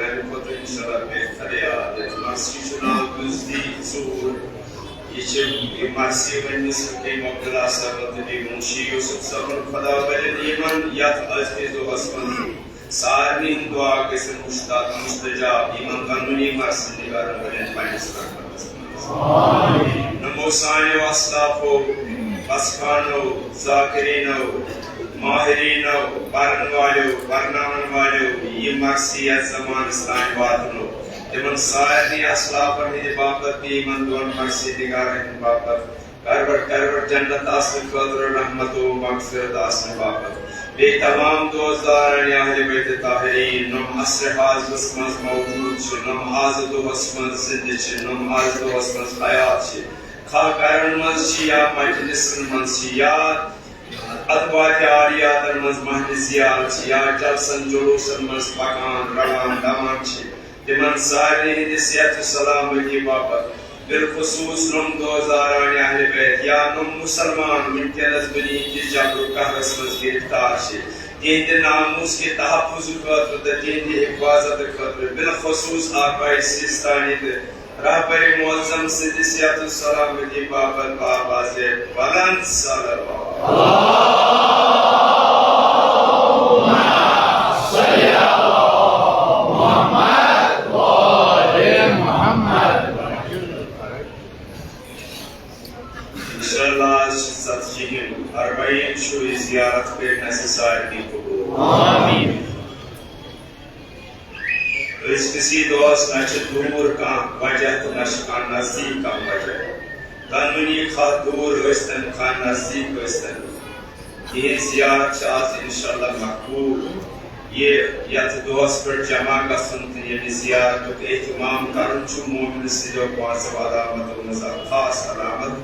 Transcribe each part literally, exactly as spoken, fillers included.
اَمہِ کھۄتہٕ اِنشاءاللہ بہتر یاد۔ یَتھ مرثی چھُ ناو دُزدی ژوٗر۔ یہِ چھِ، یہِ مرثی ؤنۍ مےٚ سکیٖم عبداللہ صٲبَن تہٕ بیٚیہِ مُنشی یوسف صٲبَن۔ خۄدا بَرِن یِمَن یَتھ أزکِس دۄہَس منٛز سارنٕے ہٕنٛدۍ دُعا گٔژھِن مُشتا-، مُستجاب، یِمَن دۄنوٕنی مرثی نِگارَن بَرِن پنٛنِس رحمتَس منٛز۔ یِمو سانیو اسلافو، پسخانو، ذاکرینو، ماہرینو، پرن والیو، پرناون والیو یہِ مرثی یتھ زمانس تام واتنو، تِمن سارنٕے اسلافن ہٕنٛدِ باپتھ بیٚیہِ یِمن دۄن مرثی نگارن ہٕنٛدِ باپتھ کربٹ کربٹ جنت آسنہٕ خٲطرٕ، رحمت و مغفرت آسنہٕ باپتھ۔ بیٚیہِ تمام دوستداران اہلِ بیتِ طاہرین، نۄم عصرِ حاضرس منٛز موجود چھِ، نۄم آز دۄہس منٛز زندٕ چھِ، نۄم آز دۄہس منٛز حیات چھِ، خانقاہن منٛز چھِ یا مجلسن منٛز چھِ یا ادباتِ عالیاتن منٛز محلِ زیارت چھِ یا جلسن جلوسن منٛز پکان، روان دوان چھِ، تِمن سارنٕے ہٕنٛدِ صحت و سلامتی باپتھ، بالخصوص نۄم دوستداران اہلِ بیت یا نۄم مسلمان وٕنکیٚنس دُنیہکِس جبر و قہرس منٛز گرفتار چھِ، تِہنٛدِ ناموس کہِ تحفظ خٲطرٕ تہٕ تِہنٛدِ حفاظت خٲطرٕ، بالخصوص آقای سیستانی تہٕ رہبر معظم سٕنٛدِ صحت و سلامتی باپتھ بابا زیب بلند صلوات۔ انشاءاللہ آز چھِ ژتجی ہِم اربعین چھُ یہِ زیارت کٔرِتھ اَسہِ سارنٕے قبول۔ آمین۔ أزکِسٕے دۄہس نہ چھِ دوٗر کانٛہہ وجہ تہٕ نہ چھِ کانٛہہ نزدیٖک کانٛہہ وجہ۔ دۄنوٕنی خواہ دوٗر ٲسۍتن، خواہ نزدیٖک ٲسۍتن، تِہنٛز زیارت چھِ آز انشاءاللہ مقبوٗل۔ یہِ یتھ دۄہس پٮ۪ٹھ جمع گژھُن تہٕ ییٚمہِ زیارتُک اہتمام کرُن چھُ مومنہٕ سٕنٛدیو پانٛژو علامتو منٛز اکھ خاص علامت،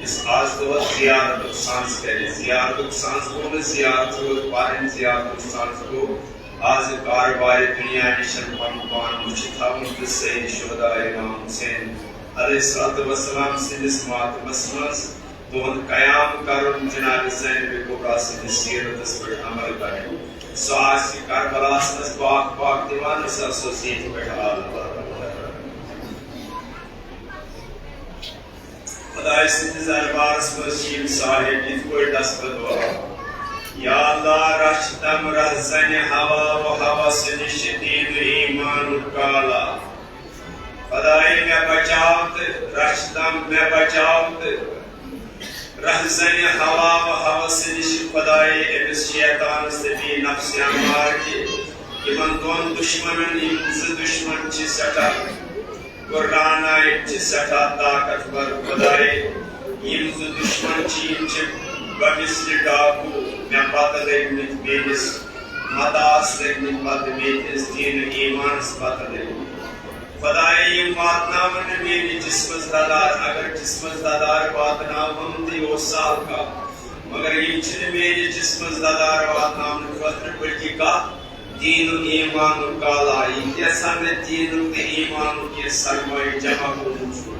یُس آز دۄہس زیارتُک سنٛز کرِ۔ زیارتُک سنٛز گوٚو نہٕ زیارت یوت پرٕنۍ، زیارتُک سنٛز گوٚو آز کاربارِ دُنیا نِش پنُن پان مُچھِ تھاوُن تہٕ سید شہداء امام حسین علیہ الصلوۃ والسلام سٕنٛدِس ماتمس منٛز تُہُنٛد قیام کرُن، جناب زینب کبریٰ سٕنٛدِس سیرتس پٮ۪ٹھ عمل کرُن۔ سُہ آسہِ کربلاہس منٛز پاک پاک دِوان، أسۍ آسو زیٖٹھِ پٮ۪ٹھ آلہٕ والہٕ۔ خۄداے سٕنٛدِس دربارس منٛز چھِ یِم صاحب یِتھ پٲٹھۍ دستخط دعا۔ یا اللہ، رچھ تم رہزنِ ہوا و ہوس نِش دین و ایمانُک کالا۔ خۄداے مےٚ بچاو تہٕ رچھ تم، مےٚ بچاو تہٕ رہزنِ ہوا و ہوس نِش۔ خۄداے أمِس شیطانس تہٕ بیٚیہِ نفسِ امارٕ کہِ یِمن دۄن دُشمنن، یِم زٕ دُشمن چھِ سٮ۪ٹھاہ قرآن آیت چھِ سٮ۪ٹھاہ طاقتور۔ خۄداے، یِم زٕ دُشمن چھِ، یِم چھِ بمثل ڈاکو، مےٚ پتہٕ لٔگمٕتۍ میٲنِس متاہس لٔگمٕتۍ، پتہٕ میٲنِس دین و ایمانس پتہٕ لٔگمٕتۍ۔ خۄداے، یِم واتناون نہٕ میٲنِس جسمس ددار، اگر جسمس ددار واتناوہم تہٕ یہِ اوس سہل کتھ، مگر یِم چھِنہٕ میٲنِس جسمس ددار واتناونہٕ خٲطرٕ، بلکہِ کتھ دین و ایمان و کالا، یہِ تہِ یژھان مےٚ دینُک تہٕ ایمانُک یہِ سرمایہِ جمع گوٚمُت چھُ۔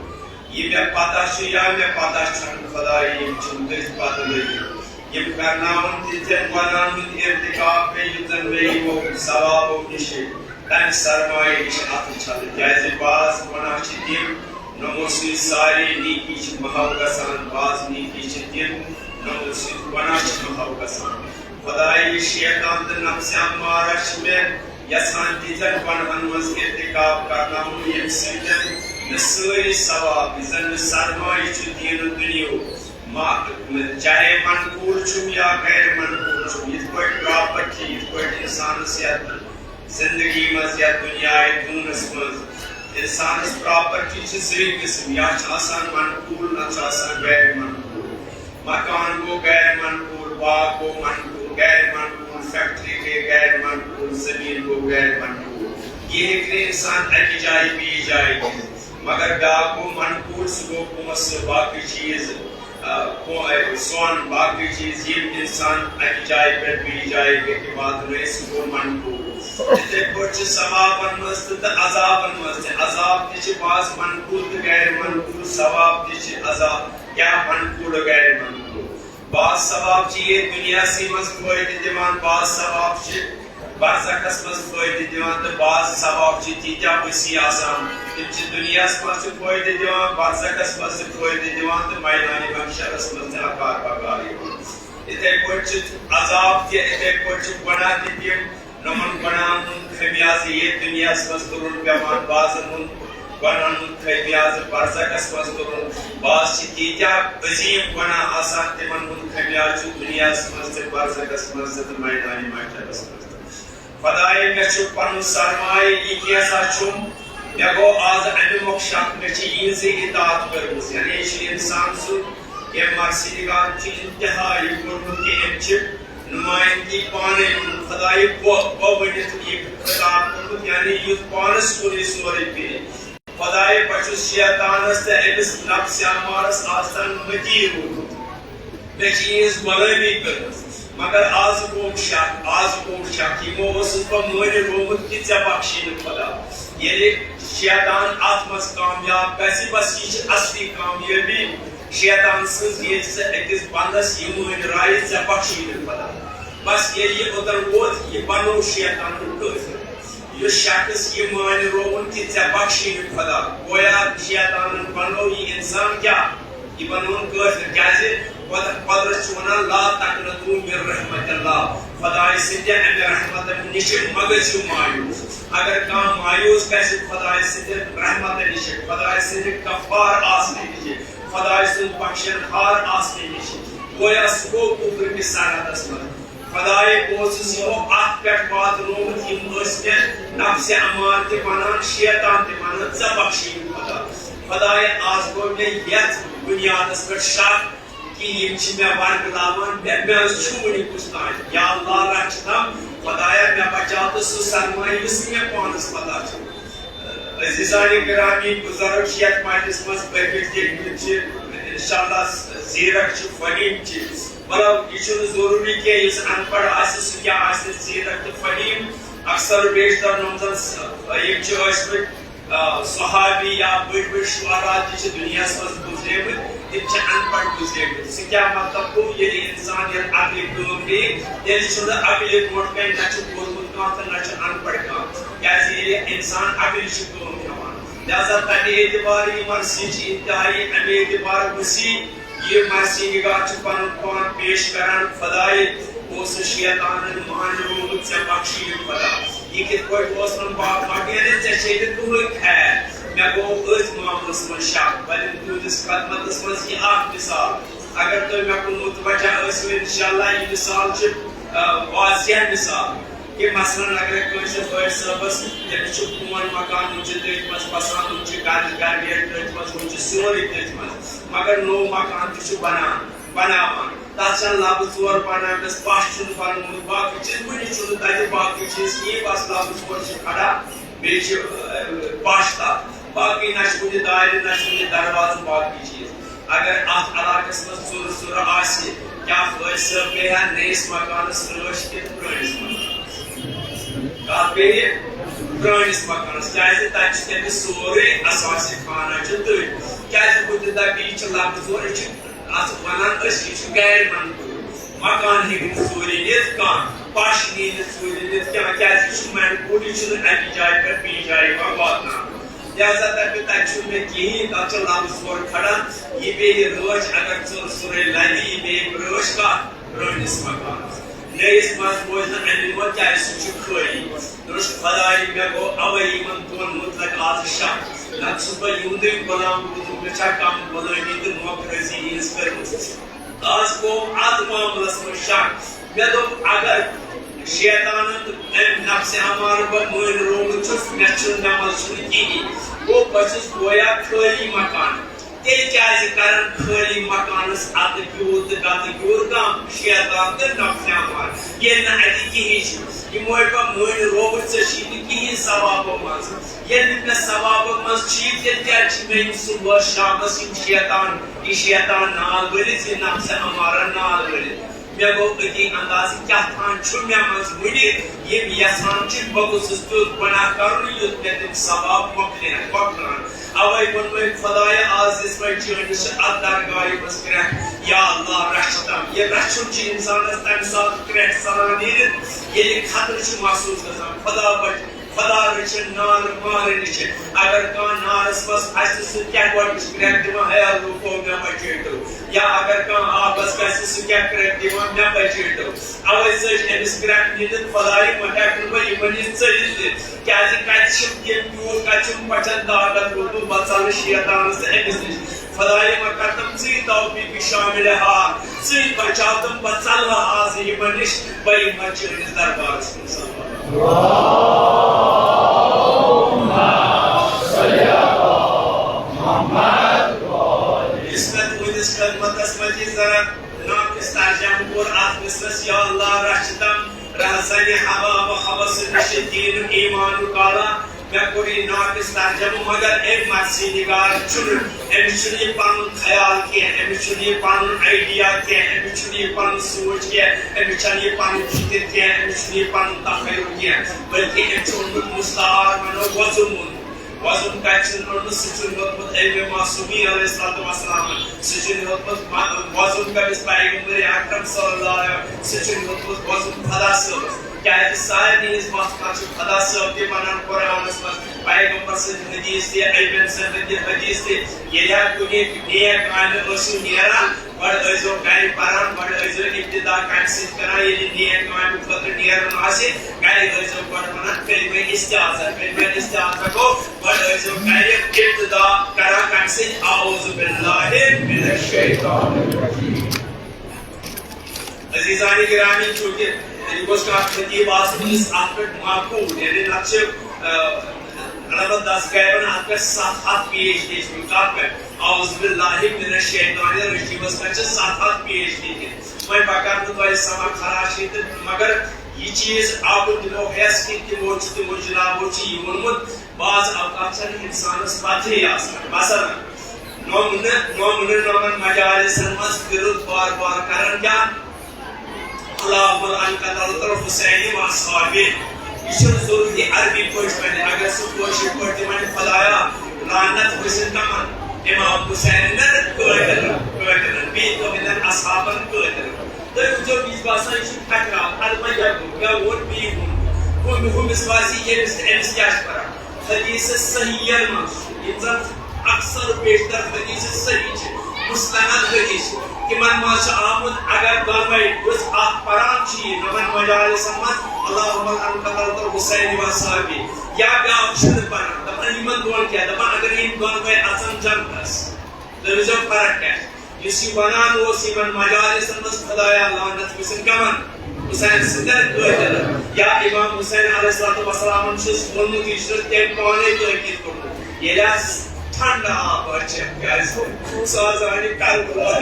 یہِ مےٚ پتہ چھُ یا مےٚ پتہ چھُنہٕ، خۄداے، یِم چھِم تٔتھۍ پتہٕ لٔگِتھ۔ یِم کرناوَن تِتھٮ۪ن گۄناہن ہُنٛد ارتکاب مےٚ، یُتھ زن مےٚ یِمو ثوابو نِش تمہِ سرمایہِ نِش اتھٕ چھلہٕ۔ کیازِ بعض گۄناہ چھِ تِم، نۄمو سۭتۍ سارے نیکی چھِ محو گژھان، بعض نیکی چھِ تِم، نۄمو سۭتۍ گۄناہ چھِ محو گژھان۔ خۄداے، یہِ شیطان تہٕ نفسِ امارہ چھِ مےٚ یژھان تِتھٮ۪ن گۄناہن منٛز ارتکاب کرناوُن، ییٚمہِ سۭتۍ مےٚ سٲری ثواب، یُس زن مےٚ سرمایہِ چھُ دین و دُنیاہُک، ما-، چاہے منقول چھُم یا غیر منقول چھُم، یِتھ پٲٹھۍ پراپرٹی، یِتھ پٲٹھۍ انسانس یتھ زندگی منٛز، یتھ دُنیاہہِ دوٗنس منٛز انسانس پراپرٹی چھِ زٕے قٕسم، یا چھِ آسان منقول، نتہٕ چھِ آسان غیر منقول۔ مکان گوٚو غیر منقول، باغ گوٚو منقول، غیر منقول، فیکٹری گٔے غیر منقول، زٔمیٖن گوٚو غیر منقول۔ یہِ ہیٚکہِ نہٕ اِنسان اَکہِ جایہِ بیٚیِس جایہِ نِتھ۔ مگر بیٛاکھ گوٚو منقول، سُہ گوٚو پونٛسہٕ، باقٕے چیٖز، آ، پو-، آ، سۄن، باقٕے چیٖز، یِم اِنسان اَکہِ جایہِ پٮ۪ٹھ بیٚیِس جایہِ ہیٚکہِ واتنٲیِتھ، سُہ گوٚو منقول۔ تِتھَے پٲٹھۍ چھِ ثوابَن منٛز تہِ تہٕ عذابَن منٛز تہِ۔ عذاب تہِ چھِ بعض منقول تہٕ غیر منقول، ثواب تہِ چھِ عذاب۔ کیٛاہ منقول و غیر منقول؟ بعض ثواب چھِ ییٚتہِ دُنیاہسٕے منٛز فٲیدٕ دِوان، بعض ثواب چھِ برزخس منٛز فٲیدٕ دِوان، تہٕ بعض ثواب چھِ تیٖتیٛاہ وسیع آسان، تِم چھِ دُنیاہس منٛز تہِ فٲیدٕ دِوان، برزخس منٛز تہِ فٲیدٕ دِوان، تہٕ میدانِ محشرس منٛز تہِ اکار بکار یِوان۔ یِتھے پٲٹھۍ چھِ عذاب تہِ، یِتھے پٲٹھۍ چھِ گۄناہ تہِ تِم، نۄمن گۄناہن ہُنٛد خمیازٕ ییٚتہِ دُنیاہس منٛز تُلُن پٮ۪وان، بعضن ہُنٛد گۄناہن ہُنٛد خمیازٕ برزخس منٛز تُلُن۔ بعض چھِ تیٖتیٛاہ عظیٖم گۄناہ آسان، تِمن ہُنٛد خمیازٕ چھُ دُنیاہس منٛز تہِ، برزخس منٛز تہِ، تہٕ میدانِ محشرس منٛز تہِ۔ خۄدایہِ، مےٚ چھُ پنُن سرمایہِ، یہِ کینٛژھا چھُم، مےٚ گوٚو آز اَمہِ مۄکھٕ شک، مےٚ چھِ یِہٕنٛزٕے اطاعت کٔرمٕژ۔ یعنی یہِ چھُ اِنسان سُنٛد، ییٚمۍ مرثی نگار چھُ انتہا یہِ کوٚرمُت کہِ أمۍ چھِ نُمٲیِندگی پانَے ووٚنمُت، خۄدایہِ، بہٕ، بہٕ ؤنِتھ یہِ خطاب کوٚرمُت، یعنی یُتھ پانَس کُن یہِ سورُے پیٚیہِ۔ خۄدایہِ، بہٕ چھُس شیطانَس تہٕ أمِس نفسِ امارَس آز تام مٔتی روٗدمُت۔ مےٚ چھِ یِہٕنٛز غلٲمی کٔرمٕژ، مگر آز گوٚوُم شک، آز گوٚوُم شک، یِمو اوسُس بہٕ مٲنِتھ روومُت کہِ ژےٚ بخشی نہٕ خۄدا۔ ییٚلہِ شیطان اَتھ منٛز کامیاب گژھِ، بس یہِ چھِ اصلی کامیٲبی شیطان سٕنٛز، ییٚلہِ سُہ أکِس بندس یہِ مٲنِتھ رایہِ ژےٚ بخشی نہٕ خۄدا۔ بس ییٚلہِ یہِ اوٚتن ووت، یہِ بنوو شیطانُک کٲفِر۔ یُس شخص یہِ مٲنِتھ رووُن کہِ ژےٚ بخشی نہٕ خۄدا، گویا شیطانن بنوو یہِ انسان کیٛاہ؟ یہِ بنووُن کٲفِر۔ کیٛازِ؟ قۄد-، قۄدرت چھُ وَنان، "لا تقنطوا من رحمت اللہ"، خۄدایہِ سٕنٛدِ اَمہِ رحمتہٕ نِش مہ گٔژھِو مایوٗس۔ اگر کانٛہہ مایوٗس گژھِ خۄدایہِ سٕنٛدِ رحمتہٕ نِش، خۄدایہِ سٕنٛدِ غفار آسنہٕ نِش، خۄدایہِ سٕنٛدِ بخشن ہار آسنہٕ نِش، گویا سُہ گوٚو کُفر کِس سرحدس منٛز۔ خۄدایہِ، بہٕ اوسُس یِمو اَتھ پٮ۪ٹھ واتنومُت، یِم ٲسۍ مےٚ نفسِ امار تہِ وَنان، شیطان تہِ وَنان، ژےٚ بخشی خۄدا۔ خۄدایہِ، آز گوٚو مےٚ یَتھ بُنیادس پٮ۪ٹھ شک کہِ یِم چھِ مےٚ ورگلاوان، مےٚ، مےٚ حظ چھُ وُنہِ کُس تام۔ یا اللہ، رچھ تم، خۄدایا، مےٚ بچاو تہٕ سُہ سرمایہِ، یُس نہٕ مےٚ پانس پتہ چھُ۔ عزیزانِ گرامی، بُزرگ چھِ یَتھ مجلس منٛز پٔرمٕتۍ لیکھمٕتۍ چھِ، انشاءاللہ زیرک چھِ، فہیم چھِ۔ مطلب، یہِ چھُنہٕ ضروٗری کینٛہہ یُس ان پڑھ آسہِ، سُہ کیٛاہ آسہِ، زیرک تہٕ فہیم۔ اکثر و بیشتر نۄم زن س-، یِم چھِ ٲسمٕتۍ، آ، صحابی یا بٔڑۍ بٔڑۍ شعرا تہِ چھِ دُنیاہس منٛز گُزریمٕتۍ، تِم چھِ ان پڑھ گُزریمٕتۍ۔ سُہ کیٛاہ مطلب گوٚو؟ ییٚلہِ انسان ییٚلہِ عقلہِ کٲم پیٚیہِ، تیٚلہِ چھُنہٕ عقلہِ برونٛٹھ کنہِ نہ چھُ پوٚرمُت کانٛہہ تہٕ نہ چھُ ان پڑھ کانٛہہ۔ کیٛازِ ییٚلہِ انسان عقلہِ چھُ کٲم ہٮ۪وان۔ لہذا تمہِ اعتبارٕ یہِ مرثی چھِ انتہائی، امہِ اعتبارٕ وسیع یہِ مرثی نگار چھُ پنُن پان پیش کران، خۄدایہِ، اوس شیطانن مانہِ روومُت، ژےٚ بخشی یہِ خۄدا۔ یہِ کِتھ پٲٹھۍ اوس نہٕ با-، باقین ژےٚ چھے نہٕ کٕہٕنۍ خیر؟ مےٚ گوٚو أتھۍ معاملس منٛز شک، وۄنۍ تُہنٛدِس خدمتس منٛز یہِ اکھ مثال۔ اگر تُہۍ مےٚ کُن متوجہ ٲسِو، انشاءاللہ یہِ مثال چھُ، آ، واضح مثال۔ کہِ مثلاً اگر کٲنٛسہِ حٲج صٲبس، تٔمِس چھُ پرون مکان، ہُم چھِ تٔتھۍ منٛز بسان، ہُم چھِ گرٕ، گرٕ ویٹ تٔتھۍ منٛز، ہُم چھِ سورُے تٔتھۍ منٛز، مگر نوٚو مکان تہِ چھُ بنان، بناوان۔ تتھ چھَنہٕ لبہٕ ژور بناومٕژ، پش چھُنہٕ بنومُت، باقٕے چیٖز، کُنہِ چھُنہٕ تتہِ باقٕے چیٖز کِہیٖنۍ، بس لبہٕ ژور چھِ کھڑا، بیٚیہِ چھِ، اہ، پش تتھ، باقٕے نہ چھُ کُنہِ دارِ، نہ چھُ کُنہِ دروازٕ، باقٕے چیٖز۔ اگر اتھ علاقس منٛز ژوٚر ژوٚر آسہِ، کیٛاہ حٲج صٲب بیٚہہِ ہا نٔیِس مکانس رٲچھ کِنہٕ پرٲنِس مکانس؟ کتھ بیٚہہِ؟ پرٲنِس مکانس۔ کیٛازِ؟ تتہِ چھُ تٔمِس سورُے اثاثِ خانہ چھُ تٔتھۍ۔ کیٛازِ؟ بہٕ تہِ دپہٕ، یہِ چھِ لفظ ژوٚر، یہِ چھِ اتھ ونان أسۍ، یہِ چھُ غیر منقول۔ مکان ہیٚکہِ نہٕ ژوٗرِ نِتھ کانٛہہ، پش نی نہٕ ژوٗرِ نِتھ کانٛہہ، کیٛازِ یہِ چھُ منقول، یہِ چھُنہٕ اَمہِ جایہِ پٮ۪ٹھ بیٚیِس جایہِ یِوان واتناونہٕ۔ لہذا دپہِ تتہِ چھُنہٕ مےٚ کِہیٖنۍ، تتھ چھِ لفظ ژور کھڑا۔ یہِ بیٚیہِ رٲچھ اگر ژوٚر ژوٚرے لبہِ، یہِ بیٚیہِ رٲچھ کتھ؟ پرٲنِس مکانس۔ نٔیِس منٛز روزِ نہٕ اَمہِ منٛز، کیٛازِ سُہ چھُ خٲلی۔ دوٚپُس، خۄدایہِ، مےٚ گوٚو اوے یِمن دۄن مُتعلق آز شک۔ نتہٕ چھُس بہٕ یِہُنٛدُے غلام روٗدمُت، مےٚ چھا کم غلٲمی تہٕ نوکرٲزی یِہٕنٛز کٔرمٕژ؟ آز گوٚو اتھ معاملس منٛز شک۔ مےٚ دوٚپ، اگر شیطانن تہٕ أمۍ نفسِ امارٕ بہٕ مٲنۍ روومُت چھُس، مےٚ چھُنہٕ، مےٚ منٛز چھُنہٕ کِہیٖنۍ۔ گوٚو، بہٕ چھُس گویا خٲلی مکان۔ تیٚلہِ کیٛازِ کرن خٲلی مکانس اتہٕ گیوٗر تہٕ گتہٕ گیوٗر کم؟ شیطان تہٕ نفسِ امارٕ۔ ییٚلہِ نہٕ اتہِ کِہیٖنۍ چھُ، یِمو ہے پتہٕ مٲنۍ رووُتھ، ژےٚ چھُے نہٕ کِہیٖنۍ ثوابو منٛز۔ ییٚلہِ نہٕ مےٚ ثوابو منٛز چھُے، تیٚلہِ کیٛازِ چھِ مےٚ یِم صبحس شامس یِم شیطان، یہِ شیطان نال ؤلِتھ، یہِ نفسِ امارہ نال ؤلِتھ؟ مےٚ گوٚو أتی اندازٕ، کیٛاہ تام چھُ مےٚ منٛز وُنہِ، یِم یژھان چھِ بہٕ گوٚژھُس تیُتھ گۄناہ کرُن، یُتھ مےٚ تِم ثواب مۄکلن، مۄکلان۔ اوے ووٚنمے خدایا، آز یِژھ وَے چٲنِس چھِ اَتھ درگاہہِ منٛز کرٛٮ۪کھ۔ یا اللہ، رَچھِ تَم۔ یہِ رَچھُن چھُ اِنسانَس تَمہِ ساتہٕ کرٛٮ۪کھ ژَلان ییٚلہِ، ییٚلہِ خطرٕ چھُ محسوٗس گژھان۔ خدا بچ-، خدا رٔچھِن نارٕ مارٕ نِشہِ۔ اگر کانٛہہ نارَس منٛز پھسہِ، سُہ کیٛاہ گۄڈٕ چھُ کرٛٮ۪کھ دِوان، "ہے اللہ، مےٚ بچٲیتو"؟ یا اگر کانٛہہ آبَس گژھِ، سُہ کیٛاہ کرٛٮ۪کھ دِوان، "مےٚ بچٲیتو"؟ اوے ژٔج أمِس کرٛٮ۪کھ نیٖرِتھ، خدایہِ، وۄنۍ ہٮ۪کہٕ نہٕ بہٕ یِمَن نِش ژٔلِتھ تہِ، کیٛازِ کَتہِ چھِم تِم تیوٗت، کَتہِ چھِم بَچَن طاقت روٗدمُت، بہٕ ژَلہٕ شیطانَس تہٕ أمِس نِش۔ خدایہِ، وۄنۍ کَر تَم ژٕے توفیٖق شامِلِ حال، ژٕے بَچاو تِم، بہٕ ژَلہٕ آز یِمَن نِش، بہٕ یِمہٕ پَتہٕ چٲنِس دربارَس منٛز۔ یُس مےٚ تُہٕنٛدِس خدمتَس منٛز یہِ ذرا ناقص ترجمہٕ کوٚر اَتھ مِصرَس، یا اللہ، رَچھِ تَم رہزنِ ہوا و ہوس نِشہِ دین و ایمان و کالا۔ مےٚ کوٚر یہِ ناقص ترجمہٕ، مگر أمۍ مرثی نگار چھُنہٕ، أمِس چھُنہٕ یہِ پَنُن خیال کینٛہہ، أمِس چھُنہٕ یہِ پَنُن idea کینٛہہ، أمِس چھُنہٕ یہِ پَنُن سونٛچ کینٛہہ، أمِس چھَنہٕ یہِ پَنٕنۍ فِکِر کینٛہہ، أمِس چھُنہٕ یہِ پَنُن تخیل کینٛہہ، بلکہِ أمۍ چھُ اوٚنمُت مستعار، وَنو وۄزُم اوٚنمُت۔ وۄزُم کَتہِ چھُنہٕ اوٚنمُت؟ سُہ چھُنہٕ ہیوٚتمُت علمِ معصومی علیہ الصلوۃ والسلامَن۔ سُہ چھُنہٕ ہیوٚتمُت ما-، وۄزُم کٔمِس؟ پیغمبر اکرم صلی اللہ علیہ وسلم۔ سُہ چھُنہٕ ہیوٚتمُت وۄزُم خدا صٲبَس۔ کیٛازِ سارنٕے ہٕنٛز وَتھ پَتھ چھُ خدا صٲب تہِ وَنان قرآنَس منٛز، پیغمبر سٕنٛدۍ حدیث تہِ، ابن سٕنٛدۍ تہِ حدیث تہِ۔ ییٚلہِ ہا کُنہِ نیک کامہِ ٲسِو نیران، گۄڈٕ ٲسۍزیو گرِ پران، گۄڈٕ ٲسۍزیو ابتدا کامہِ سۭتۍ کران۔ ییٚلہِ نیک کامہِ خٲطرٕ نیرُن آسہِ، گرِ ٲسۍزیو گۄڈٕ وَنان کلمہ استعاذہ۔ کلمہ استعاذہ گوٚو، گۄڈٕ ٲسۍزیو گرِ ابتدا کران کامہِ سۭتۍ، اعوذ باللہ من الشیطان الرجیم۔ عزیزانِ گرامی، چونکہ یہِ گوٚژھ کانٛہہ خطیب آسُن، یُس اَتھ پٮ۪ٹھ معقول، یعنی نتہٕ چھِ، آ، ربط دس گرِ ونان، اتھ گژھِ ستھ ہتھ پیج لیکھمٕتۍ۔ کتھ پٮ۪ٹھ؟ اعوذ باللہ من الشیطان الرجیمس پٮ۪ٹھ چھِ ستھ ہتھ پیج لیکھِتھ۔ وۄنۍ بہٕ کرٕ نہٕ تۄہہِ سبق خراشی تہٕ، مگر یہِ چیٖز آو بہٕ دِمو ہٮ۪س کہِ تِمو چھُ، تِمو جنابو چھُ یہِ ووٚنمُت، بعض اوقات چھنہٕ انسانس پتہٕے آسان۔ مثلاً، نومنہٕ، نومنہٕ نومن مجالسن منٛز پھِرُتھ بار بار کران کیٛاہ؟ اللہم لعن قتلت الحسین و اصحابہ۔ یہِ چھُنہٕ ضروٗری عربی پٲٹھۍ وَنہِ، اگر سُہ کٲشِر پٲٹھۍ تہِ وَنہِ، خدایا، لعنت گٔژھِنۍ تِمن امام حسینن قٲتلن، قٲتلن، بیٚیہِ تُہٕنٛدٮ۪ن اصحابن قٲتلن۔ تُہۍ وٕچھِو، مےٚ چھُ باسان، یہِ چھُ ٹکراو، اَدٕ وۄنۍ کیٛاہ گوٚو؟ مےٚ ووٚن، بیٚیہِ ووٚن، ہُم-، ہُمِس باسہِ ییٚمِس تہٕ أمِس کیٛاہ چھِ پَران؟ حدیث صحیحن منٛز چھُ، یِم زن اکثر و بیشتر حدیث صحیح چھِ، مستند حدیث چھِ، تِمن منٛز چھُ آمُت، اگر دۄنوَے یُس اکھ پران چھُ یہِ نومن مجالسن منٛز، اللہم لعن قتلت الحسین و اصحابہ، یا بیٛاکھ چھُنہٕ پران، دپان یِمن دۄن کیٛاہ، دپان اگر یِم دۄنوَے اژن جنتس، تُہۍ وٕچھِو فرق کیٛاہ چھِ۔ یُس یہِ ونان اوس یِمن مجالسن منٛز، خدایا، لعنت گٔژھِنۍ کمن؟ حسین سٕنٛدٮ۪ن قٲتلن۔ یا امام حسین علیہ الصلوۃ والسلامن چھُس ووٚنمُت، یہِ چھُ تٔمۍ پانے تٲکید کوٚرمُت۔ ییٚلہِ حظ ٹھنڈٕ آب آسہِ چٮ۪تھ، کیٛازِ سُہ حظ آنہِ کربلا۔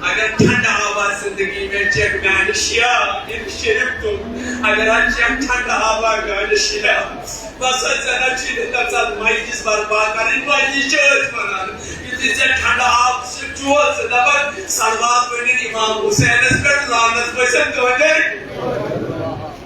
اگر ٹھنڈٕ آب آسہِ زندگی میں چٮ۪کھ میانہِ شیعہ، ییٚمہِ شریف تُل۔ اگر حظ چٮ۪کھ ٹھنڈٕ آب آسہِ میانہِ شیعہ، بس حظ ژےٚ نہ چھُے نہٕ تَمہِ ساتہٕ مجلس برپا کرٕنۍ، مجلس چھِ أسۍ ونان۔ یُتھُے ژےٚ ٹھنڈٕ آب سۭتۍ چوس، ژٕ دپکھ، "صلوات پٔرِو امام حسینس پٮ۪ٹھ، لعنت گٔژھِنۍ تُہنٛدٮ۪ن۔"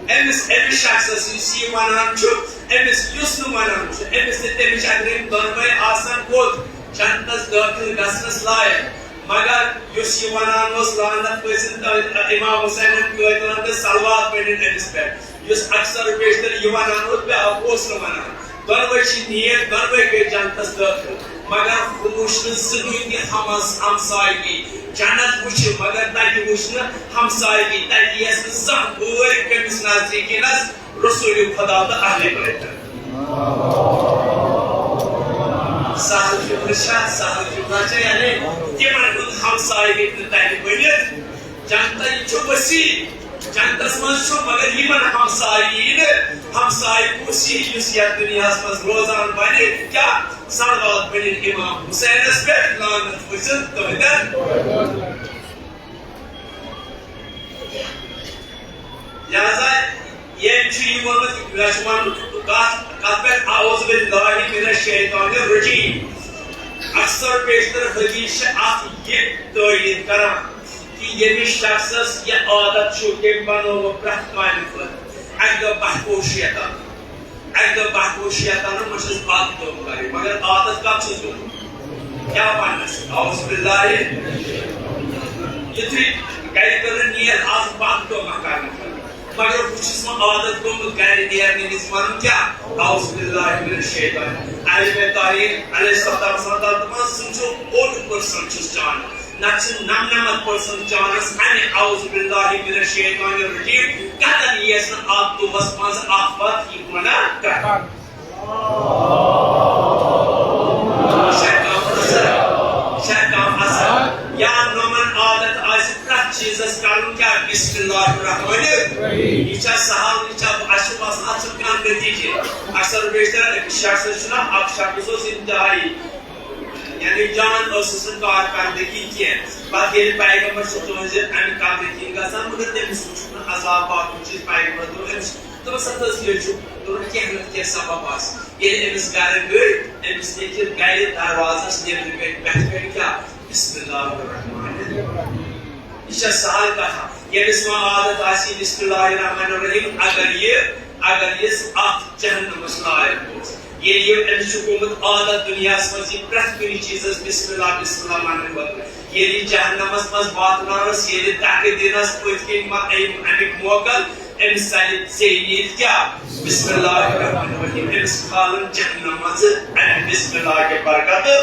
أمِس، أمِس شخصس یُس یہِ ونان چھُ، أمِس یُس نہٕ ونان چھُ، أمِس تہٕ تٔمِس اگر یِم دۄنوَے آسن کوٚت؟ جنتس دٲخل گژھنس لایق۔ مگر یُس یہِ ونان اوس، "لعنت گٔژھِنۍ تُہنٛدٮ۪ن امام حسینن قٲتلن تہٕ صلوات پٔرِو أمِس پٮ۪ٹھ"، یُس اکثر و بیشتر یہِ ونان اوس، بیٛاکھ اوس نہٕ ونان۔ دۄنوَے چھِ نیک، دۄنوَے گٔے جنتس دٲخل۔ مگر ہُہ وُچھ نہٕ زٕہٕنۍ تہِ ہمس-، ہمسایگی۔ جنت وُچھِ، مگر تتہِ وُچھ نہٕ ہمسایگی۔ تتہِ یِیَس نہٕ زانٛہہ بٲے کٔمِس نزدیٖکِنس رسول خدا تہٕ اہل بیتن۔ سہل جملہٕ چھا؟ سہل جملہٕ چھا؟ یعنی تِمن ہُنٛد ہمسایہِ ہیٚکہِ نہٕ تتہِ بٔنِتھ۔ جنت یہِ چھُ وسیع، جنتس منٛز چھُ، مگر یِمن ہمسایہِ یی نہٕ۔ ہمسایہِ کُس یی یُس یتھ دُنیاہس منٛز روزان بنہِ؟ کیٛاہ؟ صلوات پٔرِتھ امام حسینس پٮ۪ٹھ، لعنت گٔژھِنۍ تُہنٛدٮ۪ن۔ لہذا ییٚمۍ چھُ یہِ ووٚنمُت، مےٚ چھُ وَنُن کَتھ، کَتھ پٮ۪ٹھ؟ اعوذ باللہ من الشیطان الرجیم۔ اکثر بیشتر حدیث چھِ اَتھ یہِ تٲیید کران کہِ ییٚمِس شخصس یہِ عادت چھُ، تٔمۍ بنوو پرٛٮ۪تھ کامہِ خٲطرٕ۔ اَکہِ دۄہ بَہہ گوٚو شیطان، اَکہِ دۄہ بَہہ گوٚو شیطانَن، وۄنۍ چھَس بَتہٕ کٲم کَرٕنۍ، مگر عادت کَتھ چھُس گوٚمُت؟ کیٛاہ وَنَس؟ اعوذ باللہ۔ یُتھُے گَرِ کٔرٕن نیر، آز بَتھ دۄہ مۄکلاونہٕ خٲطرٕ۔ مگر بہٕ چھُس وۄنۍ عادت گوٚمُت گَرِ نیرنہٕ وِزِ وَنُن کیٛاہ؟ اعوذ باللہ من الشیطان۔ علی مےٚ طاہر علیہ الصلوۃ والسلام دوٚپمَس، سُہ چھُ اوٚڑ percent چھُس چانس، نَتہٕ چھُ نَمنَمَتھ percent چانس اَمہِ اعوذ باللہ من الشیطان الرجیم کَتَن یِیَس نہٕ اَتھ دۄہَس منٛز اَکھ وَتھ یہِ گۄناہ کَرنہٕ۔ شیطان اثر، شیطان اثر۔ یا نومن عادت آسہِ پرٛٮ۪تھ چیٖزس کرُن کیٛاہ؟ بسم اللہ الرحمن الرحیم۔ یہِ چھا سہل؟ یہِ چھا؟ اَسہِ چھُ باسان اَتھ چھُنہٕ کانٛہہ نتیٖجہٕ۔ اکثر و بیشتر أکِس شخصس چھُنہ، اکھ شخص اوس انتہائی، یعنی جان ٲسٕس نہٕ کارکردگی کینٛہہ۔ پتہٕ ییٚلہِ پیغمبر چھُ تُہنٛزِ امہِ قبرِ کِنۍ گژھان، مگر تٔمِس وُچھ نہٕ عذاب باقٕے چیٖز۔ پیغمبر دوٚپ أمِس، دوٚپُن، سا تٔژ یہِ چھُ، دوٚپُن، کینٛہہ نتہٕ کینٛہہ سبب آسہِ۔ ییٚلہِ أمِس گرٕ گٔے، أمِس لیٚکھِ گرِ دروازس نیٚبرٕ کنہِ پٮ۪ٹھٕ کنہِ کیٛاہ؟ بسم اللہ الرحمن الرحیم۔ یہِ چھےٚ سہل کتھا۔ ییٚمِس وۄنۍ عادت آسہِ بسم اللہ الرحمن الرحیم، اگر یہِ، اگر یہِ اتھ جہنمس لایق اوس، ییٚلہِ یہِ أمِس چھُ گوٚمُت عادت دُنیاہس منٛز یہِ پرٛٮ۪تھ کُنہِ چیٖزس بسم اللہ، بسم اللہ وننہٕ بدلہٕ، ییٚلہِ یہِ جہنمس منٛز واتناونس، ییٚلہِ دکہٕ دِنس پٔتۍ کِنۍ ما أمۍ، امیُک موکل، أمِس ژَلہِ ژیٚیہِ ییٚتہِ کیٛاہ؟ بسم اللہ الرحمن الرحیم۔ أمِس کھالن جہنم منٛز اَمہِ بسم اللہ کہِ برکتہٕ۔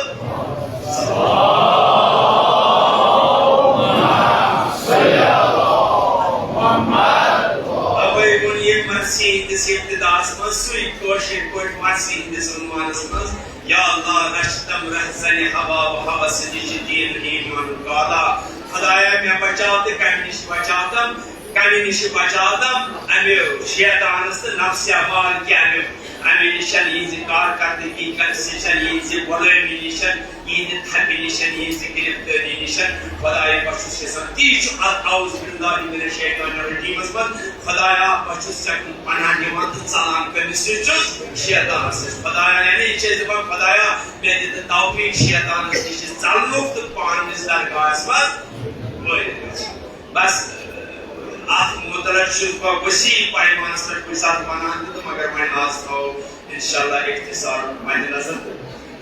اَوَے ووٚن ییٚمہِ مرثی ہٕنٛدِس ابتداہس منٛز سُے کٲشِر پٲٹھۍ مرثی ہٕنٛدِس عنوانس منٛز، یا اللہ، رچھ تم رہزنِ ہوا و ہوس نِش دین ایمان کالا۔ خدایا، مےٚ بچاو تہٕ کمہِ نِش بچاو تم؟ کمہِ نِش بچاو تم؟ امہِ شیطانس تہٕ نفس امارٕ کہِ امہِ، امہِ نِشن یِہنٛزِ کارکردگی، کمہِ نِشن یِہنٛزِ غلٲمی نِشن، یِہنٛزِ تھپہِ نِشن، یِہنٛزِ گرفتٲری نِشن۔ خدایا، بہٕ چھُس یژھان، تی چھُ اتھ اعوذ باللہ من الشیطان الرجیمس منٛز، خدایا، بہٕ چھُس ژےٚ کُن پناہ نِوان تہٕ ژلان کٔمِس نِش چھُس؟ شیطانس نِش۔ خدایا، یعنی یہِ چھِ أسۍ دپان، خدایا، مےٚ دِ تہٕ توفیق شیطانس نِش ژلنُک تہٕ پننِس درگاہس منٛز وٲرِتھ گژھُن۔ بس، اتھ متعلق چھُس بہٕ وسیع پیمانس پٮ۪ٹھ کُنہِ ساتہٕ ونان تہِ، تہٕ مگر وۄنۍ آز تھاوو انشاءاللہ اختصار مدِ نظر۔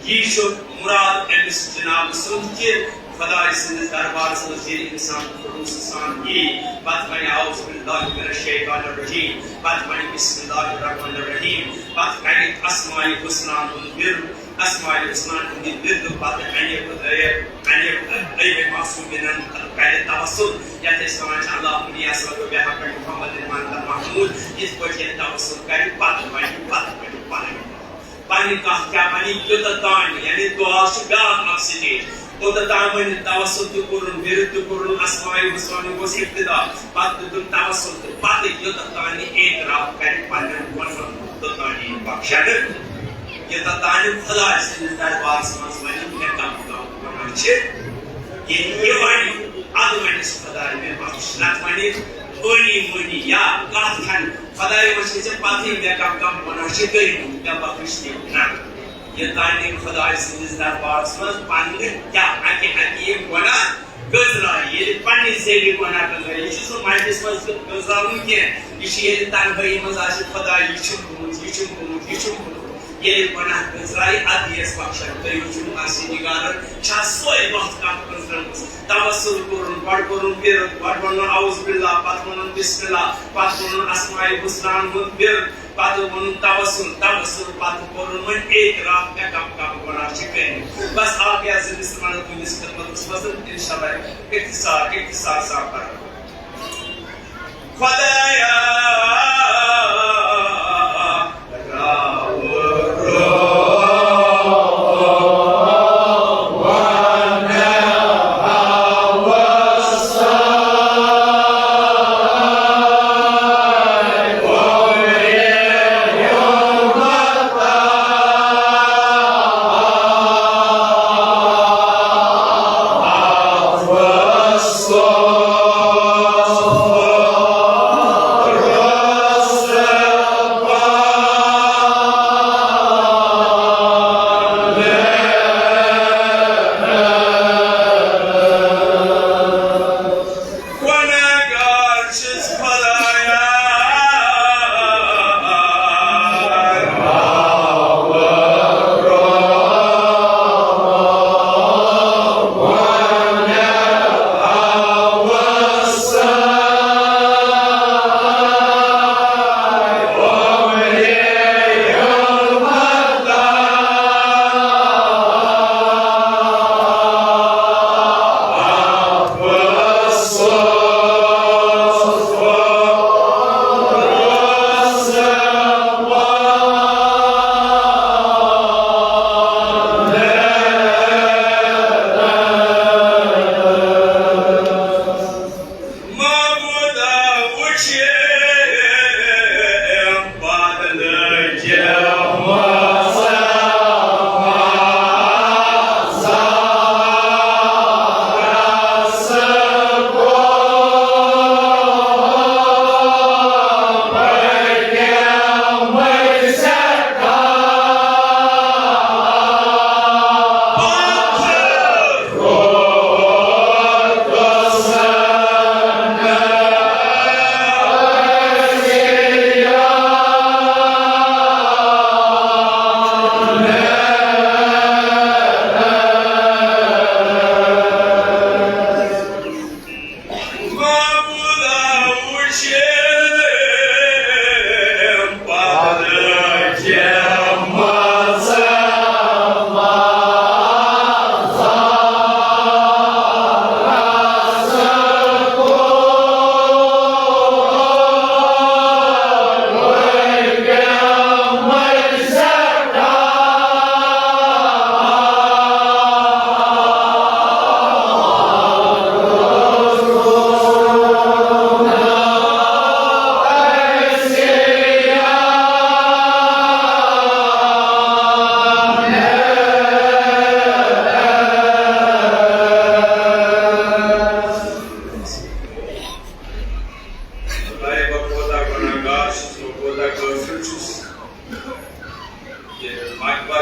یی چھُ مراد أمِس جناب سُنٛد کہِ خداے سٕنٛدِس دربارس منٛز ییٚلہِ انسان خلوص سان یی، پتہٕ ونہِ اعوذ باللہ من الشیطان الرجیم، پتہٕ ونہِ بسم اللہ الرحمن الرحیم، پتہٕ کرِ اسماء الحسنیٰ ہُنٛد ورد، اسماء الحسنیٰ ہُنٛد ورد، پتہٕ انہِ خداے، انہِ ٲیہِ معصومینن کرِ توسل، یتھ أسۍ ونان چھِ، اللہم انی اسألک بحق محمد انت المحمود، یِتھ پٲٹھۍ ییٚلہِ توسل کرِ، پتہٕ ونہِ، پتہٕ ونہِ پنٕنۍ پنٕنۍ کتھ کیٛاہ ونہِ، یوٚتتھ تام، یعنی دعا چھُ بیٛاکھ اکھ stage۔ اوٚتتھ تام ؤنِتھ توسل تہِ کوٚرُن، ورد تہِ کوٚرُن، اسماء الحسنیٰ ہُک اوس ابتدا، پتہٕ دیُتُن توسل تہٕ پتہٕ یوٚتتھ تام یہِ اعتراف کرِ پننٮ۪ن گۄنہن، توٚتام یی بخشنہٕ۔ یوٚتتھ تام خداے سٕنٛدِس دربارس منٛز ونہِ، مےٚ کم کم گۄناہ چھِ، ییٚلہِ یہِ ونہِ، ادٕ ونٮ۪س خداے مےٚ بخش، نتہٕ ونہِ ٲنی مٲنی یا کتھ کھنہٕ، خداے، وۄنۍ چھے ژےٚ پتہٕے مےٚ کم کم گۄناہ چھِ کٔرمٕتۍ، مےٚ بخش تِم۔ نہ، یوٚتام نہٕ خداے سٕنٛدِس دربارس منٛز پننہِ کیٛاہ اکہِ اکہِ یِم گۄناہ گٔنٛزراوِ، ییٚلہِ پننہِ ذٔریعہٕ گۄناہ گٔنٛزراوِ، یہِ چھُس نہٕ مجلس منٛز گٔنٛزراوُن کینٛہہ، یہِ چھُ ییٚلہِ تنہٲیی منٛز آسہِ، خداے، یہِ چھُم گوٚمُت، یہِ چھُم گوٚمُت، یہِ چھُم گوٚمُت۔ ییٚلہِ گۄناہ گٔنٛزرایہِ، ادٕ یِیَس بخشن۔ تُہۍ وٕچھِو، مرثی نِگارن چھا سۄے وَتھ کَتھ گٔنٛزرٲومٕژ؟ توسل کوٚرُن، گۄڈٕ کوٚرُن ورد، گۄڈٕ ووٚنُن اعوذ باللہ، پتہٕ ووٚنُن بسم اللہ، پتہٕ ووٚنُن اسماء الحسنیٰ ہُنٛد ورد، پتہٕ ووٚنُن توسل، توسل پتہٕ کوٚرُن وۄنۍ اعتراف، مےٚ کم کم گۄناہ چھِ کٔرمٕتۍ۔ بس اکھ یا زٕ بسم اللہ تُہنٛدِس خدمتس منٛز، انشاءاللہ اختصار، اختصار سان پرو۔ خدایا،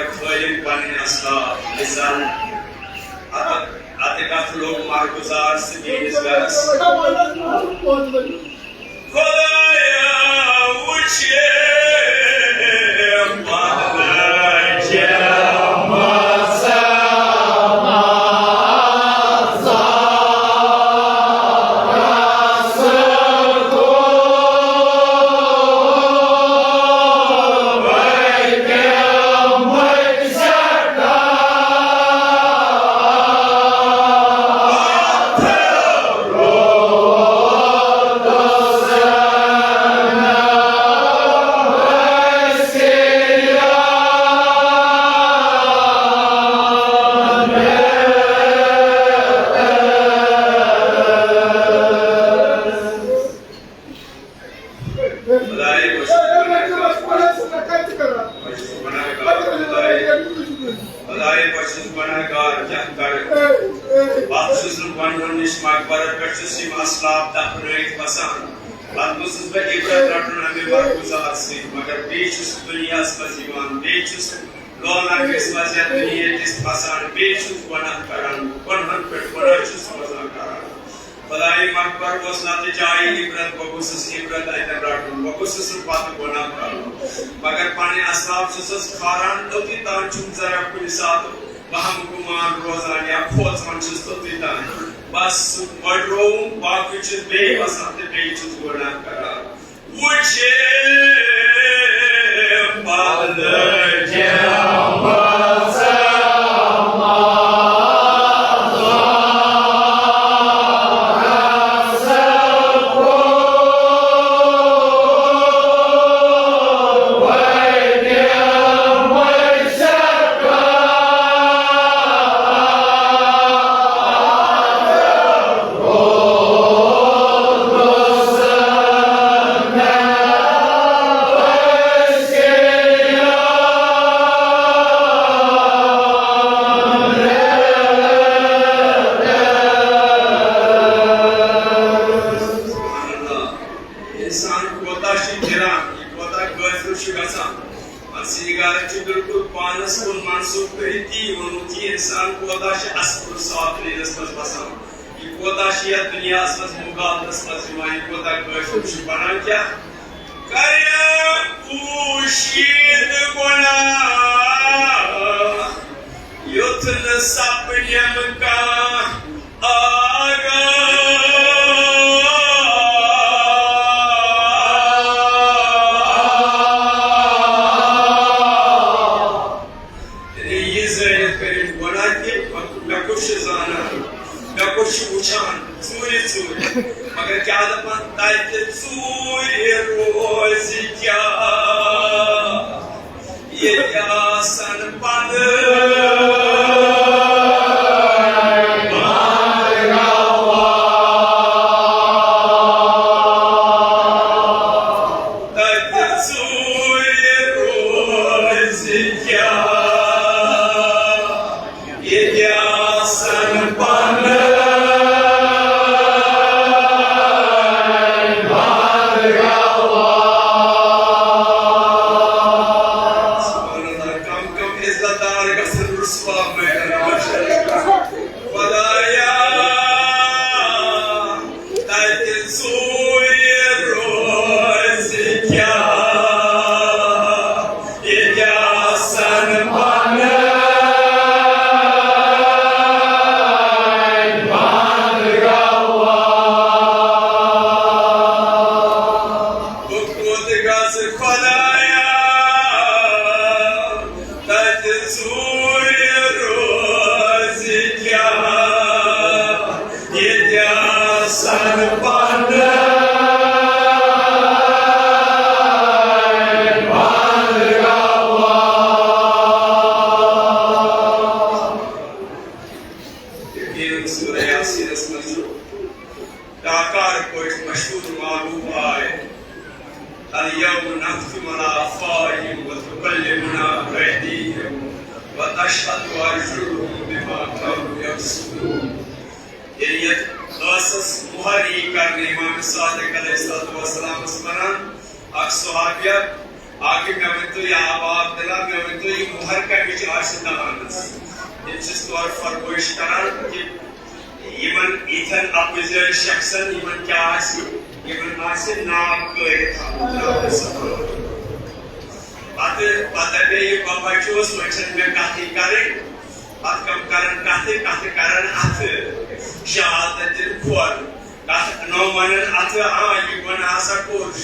کھٲلِم پنٕنۍ اسلاف، مثال، اتھ، اتھ کتھ لوٚگ مارگُزار سٕہ میٲنِس گرس۔ خۄدایا وٕچھے پنٕنۍ خداے بخشش گناہگار، خداے، خداے بخشش گناہگار، کیٛاہ کرٕ؟ پتہٕ چھُس نہٕ گۄنہن نِش مقبرن پٮ۪ٹھ چھُس یِم اسلاف دفنٲیِتھ وسان۔ پتہٕ گوٚژھُس بہٕ عبرت رٹُن امہِ برگُزار سۭتۍ، مگر بیٚیہِ چھُس دُنیاہس منٛز یِوان، بیٚیہِ چھُس لولہٕ لگس منٛز یتھ دُنیاہس پھسان، بیٚیہِ چھُس گۄناہ کران، گۄنہن پٮ۪ٹھ گۄناہ چھُس روزان کران۔ خداے مقبر اوس نتہٕ جایہِ عبرت، بہٕ گوٚژھُس عبرت اتٮ۪ن رٹُن، بہٕ گوٚژھُس نہٕ پتہٕ گۄناہ کرُن۔ مگر پنٕنۍ اسلاف چھُسس کھاران، توٚتُے تام چھُم ذرا کُنہِ ساتہٕ وہم گُمان روزان یا کھوژان چھُس توٚتُے تام۔ بس سُہ مٔڈرووُم، باقٕے چھُس بیٚیہِ وسان تہٕ بیٚیہِ چھُس گۄناہ کران۔ وٕچھے پلہٕ جمع انسان کوتاہ چھُ گِران، یہِ کوتاہ غٲفِل چھُ گژھان۔ پروردگارن چھُ بالکل پانس کُن منسوب کٔرِتھ تی ووٚنمُت، یہِ انسان کوتاہ چھُ اسفل سافلینس منٛز بسان، یہِ کوتاہ چھُ یتھ دُنیاہس منٛز مغالطس منٛز یِوان، یہِ کوتاہ غٲفِل چھُ۔ بنان کیٛاہ؟ کرِ پوشیدٕ گۄناہ، یُتھ نہٕ سپدٮ۪م کانٛہہ آگاہ۔ یعنی یہِ زٲنِتھ کٔرِتھ گۄناہ تہِ، مےٚ کُس چھُ زانان، مےٚ کُس چھُ وٕچھان ژوٗرِ ژوٗرِ۔ مگر کیٛاہ دَپان؟ تَتہِ ژوٗرِ روزِ کیٛاہ؟ ییٚتہِ آسن پنٕنۍ بندگاہ۔ تَتہِ ژوٗرِ روزِ کیٛاہ؟ ییٚتہِ آسن پنٕنۍ بندگاہ۔ سبحان اللہ، کم کم عزت دار گژھن رسوا میرن بشر۔ خدایا، تَتہِ ژوٗرِ روزِ کیٛاہ؟ ییٚتہِ آسن پنٕنۍ بندگاہ۔ بہٕ کوٚت گژھٕ خدایا؟ تَتہِ ژوٗرِ روزِ کیٛاہ؟ ییٚتہِ آسن پنٕنۍ بندگاہ۔ یقیناً سورہ یاسینس منٛز چھُ ڈاکار پٲٹھۍ مشہوٗر معبوٗد آے۔ اليوم نختم على أفواههم وتكلمنا أيديهم وتشهد أرجلهم بما كانوا يكسبون۔ ییٚلہِ یتھ ٲسس مُہر یی کرنہٕ امام صادق علیہ الصلوۃ والسلامس ونان، اکھ صحابیہ باقٕے مےٚ ؤنۍ تو یا آباد دِلا، مےٚ ؤنۍ تو یہِ مۄہر کَمِچ آسہِ دَلانَس؟ تِم چھِس تورٕ فرمٲیِش کَران کہِ یِمَن یِتھٮ۪ن اَپُزٮ۪ن شخصَن یِمَن کیٛاہ آسہِ؟ یِمَن آسہِ ناو کٲرِتھ آمُت راتَس۔ پَتہٕ، پَتہٕ دَپے یہِ بَبَچوس، وۄنۍ چھَنہٕ مےٚ کَتھٕے کَرٕنۍ۔ پَتہٕ کَم کَرَن کَتھٕ، کَتھٕ کَرَن اَتھٕ۔ شہادت دِنہٕ کھۄر۔ کتھ نو ونان اتھٕ، آ، یہِ گۄناہ ہسا کوٚر۔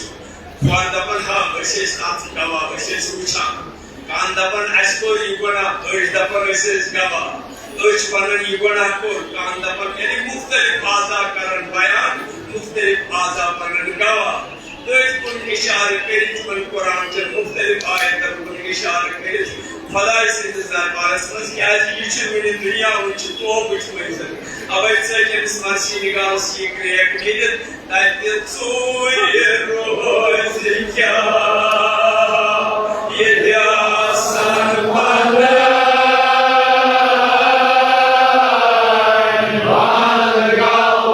کورِ دپان، ہا، أسۍ ٲسۍ اتھ گواہ، أسۍ ٲسۍ وٕچھان۔ کان دپان، اسہِ کوٚر یہِ گۄناہ، أچھ دپان، أسۍ ٲسۍ گواہ۔ أچھ ونان، یہِ گۄناہ کوٚر، کان دپان، یعنی مختلف اعضا کران بیان، مختلف اعضا بنان گواہ۔ أتھۍ کُن اِشارٕ کٔرِتھ، یِمن قرآن چٮ۪ن مُختٔلِف آیتن کُن اِشارٕ کٔرِتھ، خۄداے سٕنٛدِس دربارس منٛز، کیٛازِ یہِ چھُ وُنہِ دُنیا، وُنہِ چھُ توبٕچ منزل۔ اوے ژٔج أمِس مرثی نگارس یہِ کرٛیک کٔرِتھ، تتہِ ژوٗرِ روزِ کیٛاہ ییٚتہِ آسن پنٕنۍ پنٕنۍ گواہ۔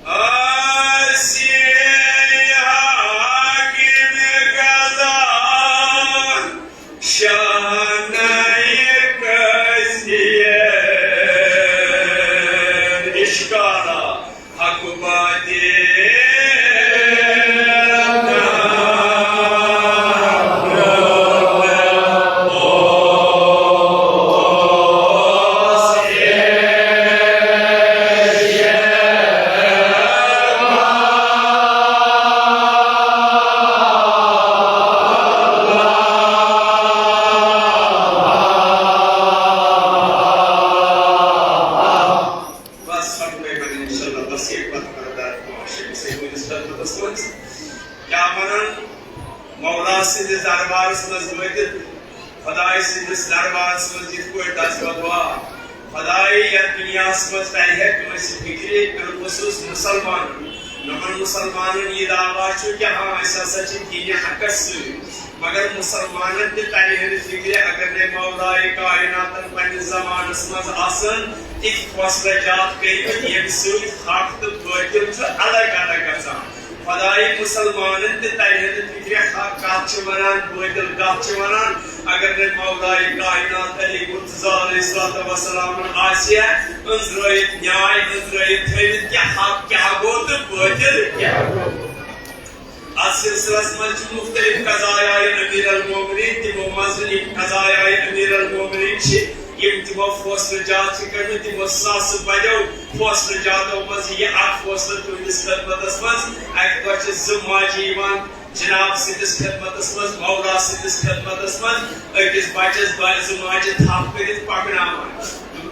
آسہِ حاکم قضا شاہ نایہِ قاضی اشکالا حق باطل۔ بس، فرمٲے وۄنۍ انشاءاللہ، بس یہِ پتہٕ کرو درد پانٛژھ شےٚ سیکنڈس خدمتس منٛز۔ کیٛاہ ونان؟ مولا سٕنٛدِس دربارس منٛز وٲتِتھ، خۄداے سٕنٛدِس دربارس منٛز یِتھ پٲٹھۍ دس بدوا، خۄداے یتھ دُنیاہس منٛز ترِ ہے کٲنٛسہِ فِکرِ، بالخصوص مُسلمانن۔ یِمن مُسلمانن یہِ دعویٰ چھُ کہِ ہاں، أسۍ ہسا چھِ دیٖنِ حقس سۭتۍ، مگر مُسلمانن تہِ ترِ ہے نہٕ فِکرِ اگر نے مولائے کائناتن پننِس زمانس منٛز آسن تِتھۍ فٲصلہٕ جات کٔرمٕتۍ، ییٚمہِ سۭتۍ حق تہٕ بٲطِل چھُ الگ الگ گژھان۔ خۄدایہِ مُسلمانن تہِ ترِ ہے نہٕ فِکرِ حق کتھ چھِ ونان، بٲطِل کتھ چھِ ونان، اگر نے مولائے کائنات علی مرتضیٰ علیہ الصلوۃ والسلامن آسہِ ہے أنٛزرٲیِتھ نیاے، أنٛزرٲیِتھ تھٲوِتھ کہِ حق کیٛاہ گوٚو تہٕ بٲطِل کیٛاہ گوٚو۔ اتھ سلسلس منٛز چھِ مُختٔلِف قضایائے امیر المومنین، تِمو منٛز یِم قضایائے امیر المومنین چھِ، یِم تِمو فٲصلہٕ جات چھِ کٔرمٕتۍ، تِمو ساسہٕ بدیو فٲصلہٕ جاتو منٛز یہِ اکھ فٲصلہٕ تُہنٛدِس خدمتس منٛز۔ اکہِ دۄہ چھِ زٕ ماجہِ یِوان جناب سٕنٛدِس خدمتس منٛز، مولا سٕنٛدِس خدمتس منٛز، أکِس بچس بچہِ زٕ ماجہِ تھپھ کٔرِتھ پکناوان۔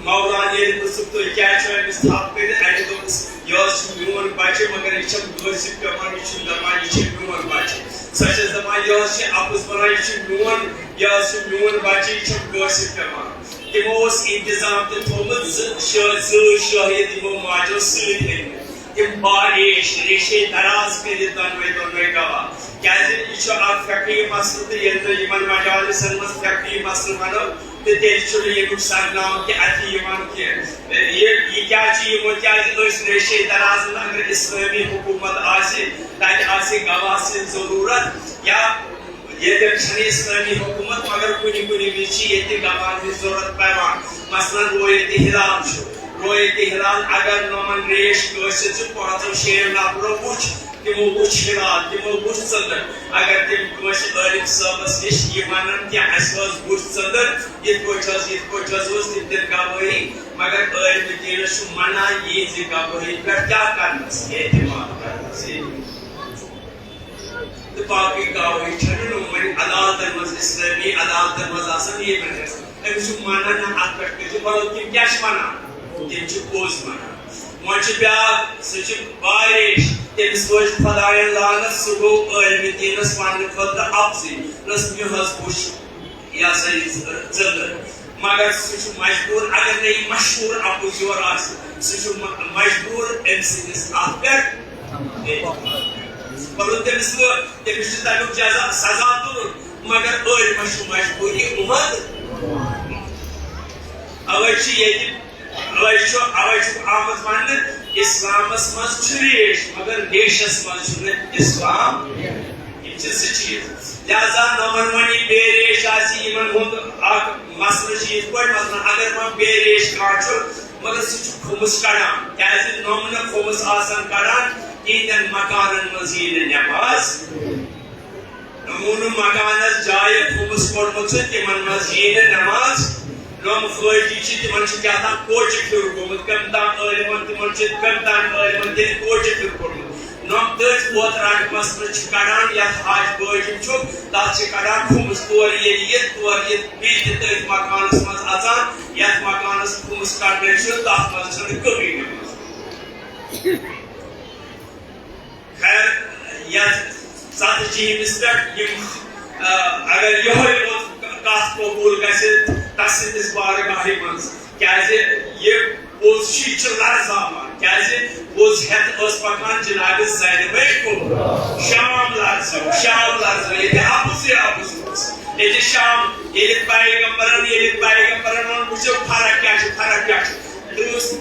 مولان ییٚلہِ پرٛژھُکھ، تُہۍ کیٛازِ چھِو أمِس تھپھ کٔرِتھ؟ اَتہِ دوٚپُس، یہِ حظ چھُ میون بچہِ، مگر یہِ چھَم گٲسِپ پٮ۪وان، یہِ چھُنہٕ دَپان، یہِ چھِ میون بچہِ۔ سۄ چھَس دَپان، یہِ حظ چھِ اَپُز وَنان، یہِ چھُ میون، یہِ حظ چھُ میون بچہِ، یہِ چھَم گٲسِپ پٮ۪وان۔ تِمو اوس اِنتظام تہِ تھوٚومُت، زٕ شٲ-، زٕ شٲہِد یِمو ماجو سۭتۍ أنۍمٕتۍ۔ تِم باریش، ریشے دراز کٔرِتھ دۄنوَے، دۄنوَے گواہ۔ کیٛازِ یہِ چھُ اکھ فقہی مسلہٕ، تہٕ ییٚلہِ نہٕ یِمن مجالسن منٛز فقہی مسلہٕ ونو، تہٕ تیٚلہِ چھُنہٕ ییٚمیُک سرناو تہِ اَتھِ یِوان کینٛہہ۔ یہِ، یہِ کیٛاہ چھُ یِمو، کیٛازِ أسۍ ریشے درازن اگر اسلٲمی حکوٗمت آسہِ، تَتہِ آسہِ گواہ سٕنٛز ضروٗرت، یا ییٚتٮ۪ن چھَنہٕ اسلٲمی حکوٗمت، مگر کُنہِ کُنہِ وِزِ چھِ ییٚتہِ گواہن ہٕنٛز ضروٗرت پٮ۪وان۔ مثلاً، رؤیت ہلال چھُ، رؤیت ہلال اگر نۄمن ریش کٲنٛسہِ زٕ پانٛژو شیٚیو نفرو وُچھ، تِمو وُچھ ہلال، تِمو وُچھ ژٔنٛدٕر۔ اگر تِم کٲنٛسہِ عٲلِم صٲبس نِش یہِ ونن کہِ اَسہِ ٲس وُچھ ژٔنٛدٕر، یِتھ پٲٹھۍ حظ، یِتھ پٲٹھۍ حظ اوس، تِم دِن گوٲہی، مگر عٲلِم دیٖنس چھُ منع یِہنٛزِ گوٲہی پٮ۪ٹھ کیٛاہ کرنس، اعتماد کرنس۔ تہٕ باقٕے گواہی چھنہٕ نہٕ وۄنۍ عدالتن منٛز، اسلٲمی عدالتن منٛز آسان یہِ بحث۔ أمِس چھُ ونان نہ، اتھ پٮ۪ٹھ کٔرِو، مطلب، تِم کیٛاہ چھِ ونان؟ تِم چھِ پوٚز ونان۔ وۄنۍ چھِ بیٛاکھ، سُہ چھِ باریش، تٔمِس لٲج خۄدایَن لعنت، سُہ گوٚو عٲلمِ دیٖنَس وننہٕ خٲطرٕ اَپزُے، دوٚپنَس، مےٚ حظ وُچھ، یہِ ہسا یہِ ژٔ-، ژٔنٛدٕر۔ مگر سُہ چھُ مجبوٗر، اگر نہٕ یہِ مشہوٗر اَپُز یور آسہِ، سُہ چھُ م-، مجبوٗر أمۍ سٕنٛدِس اَتھ پٮ۪ٹھ۔ مطلب، تٔمِس ووٚن، تٔمِس چھُ تَمیُک جزا، سزا تُلُن، مگر عٲلمَس چھُ مجبوٗری اُمَر۔ اَوَے چھُ ییٚتہِ، اَوَے چھُ، اَوَے چھُ آمُت وَننہٕ، اسلامس منٛز چھُ ریش، مگر ریشس منٛز چھُنہٕ اسلام۔ یِم چھِ زٕ چیٖز۔ لہذا نۄمن وۄنۍ یہِ بے ریش آسہِ، یِمن ہُنٛد اکھ مسلہٕ چھُ یِتھ پٲٹھۍ، مثلاً، اگر وۄنۍ بے ریش کانٛہہ چھُ، مگر سُہ چھُ خُمُس کڑان، کیازِ نۄم نہٕ خُمُس آسان کڑان، تِہنٛدٮ۪ن مکانن منٛز یی نہٕ نٮ۪ماز۔ نمونہٕ مکانس جایہِ خُمُس کوٚڑمُت چھُ، تِمن منٛز یی نہٕ نٮ۪ماز۔ نۄم خٲرجی چھِ، تِمن چھُ کیٛاہ تام کوچہِ پھیُر گوٚمُت، کٔمۍ تام عٲلمن، تِمن چھُ کٔمۍ تام عٲلمن تیٚلہِ کوچہِ پھیُر کوٚڑمُت۔ نۄم تٔتھۍ اوترٕ اکھ مسلہٕ چھِ کڑان، یتھ حاج بٲجِم چھُ، تتھ چھِ کڑان خُمُس، تورٕ ییٚلہِ یہِ، تورٕ یہِ، بیٚیہِ تہِ تٔتھۍ مکانس منٛز اژان، یتھ مکانس خُمُس کڑنٕے چھُ، تتھ منٛز چھنہٕ کٕہٕنۍ نٮ۪ماز۔ خیر، یتھ ژتجی ہمس پٮ۪ٹھ یِم، آ، اگر یہے یوت کتھ قبول گژھِ تسٕنٛدِس بارگاہہِ منٛز، کیازِ یہِ پوٚز چھُ، یہِ چھُ لرزاوان، کیازِ پوٚز ہٮ۪تھ ٲس پکان جناب زینبے کبریٰ۔ شام لرزیو، شام لرزیو، ییٚتہِ اپُزٕے اپُز اوس۔ ییٚتہِ شام، ییٚلہِ پیغمبرن، ییٚلہِ پیغمبرن ووٚن، وٕچھِو فرق کیٛاہ چھِ، فرق کیٛاہ چھِ۔ تہٕ ٲس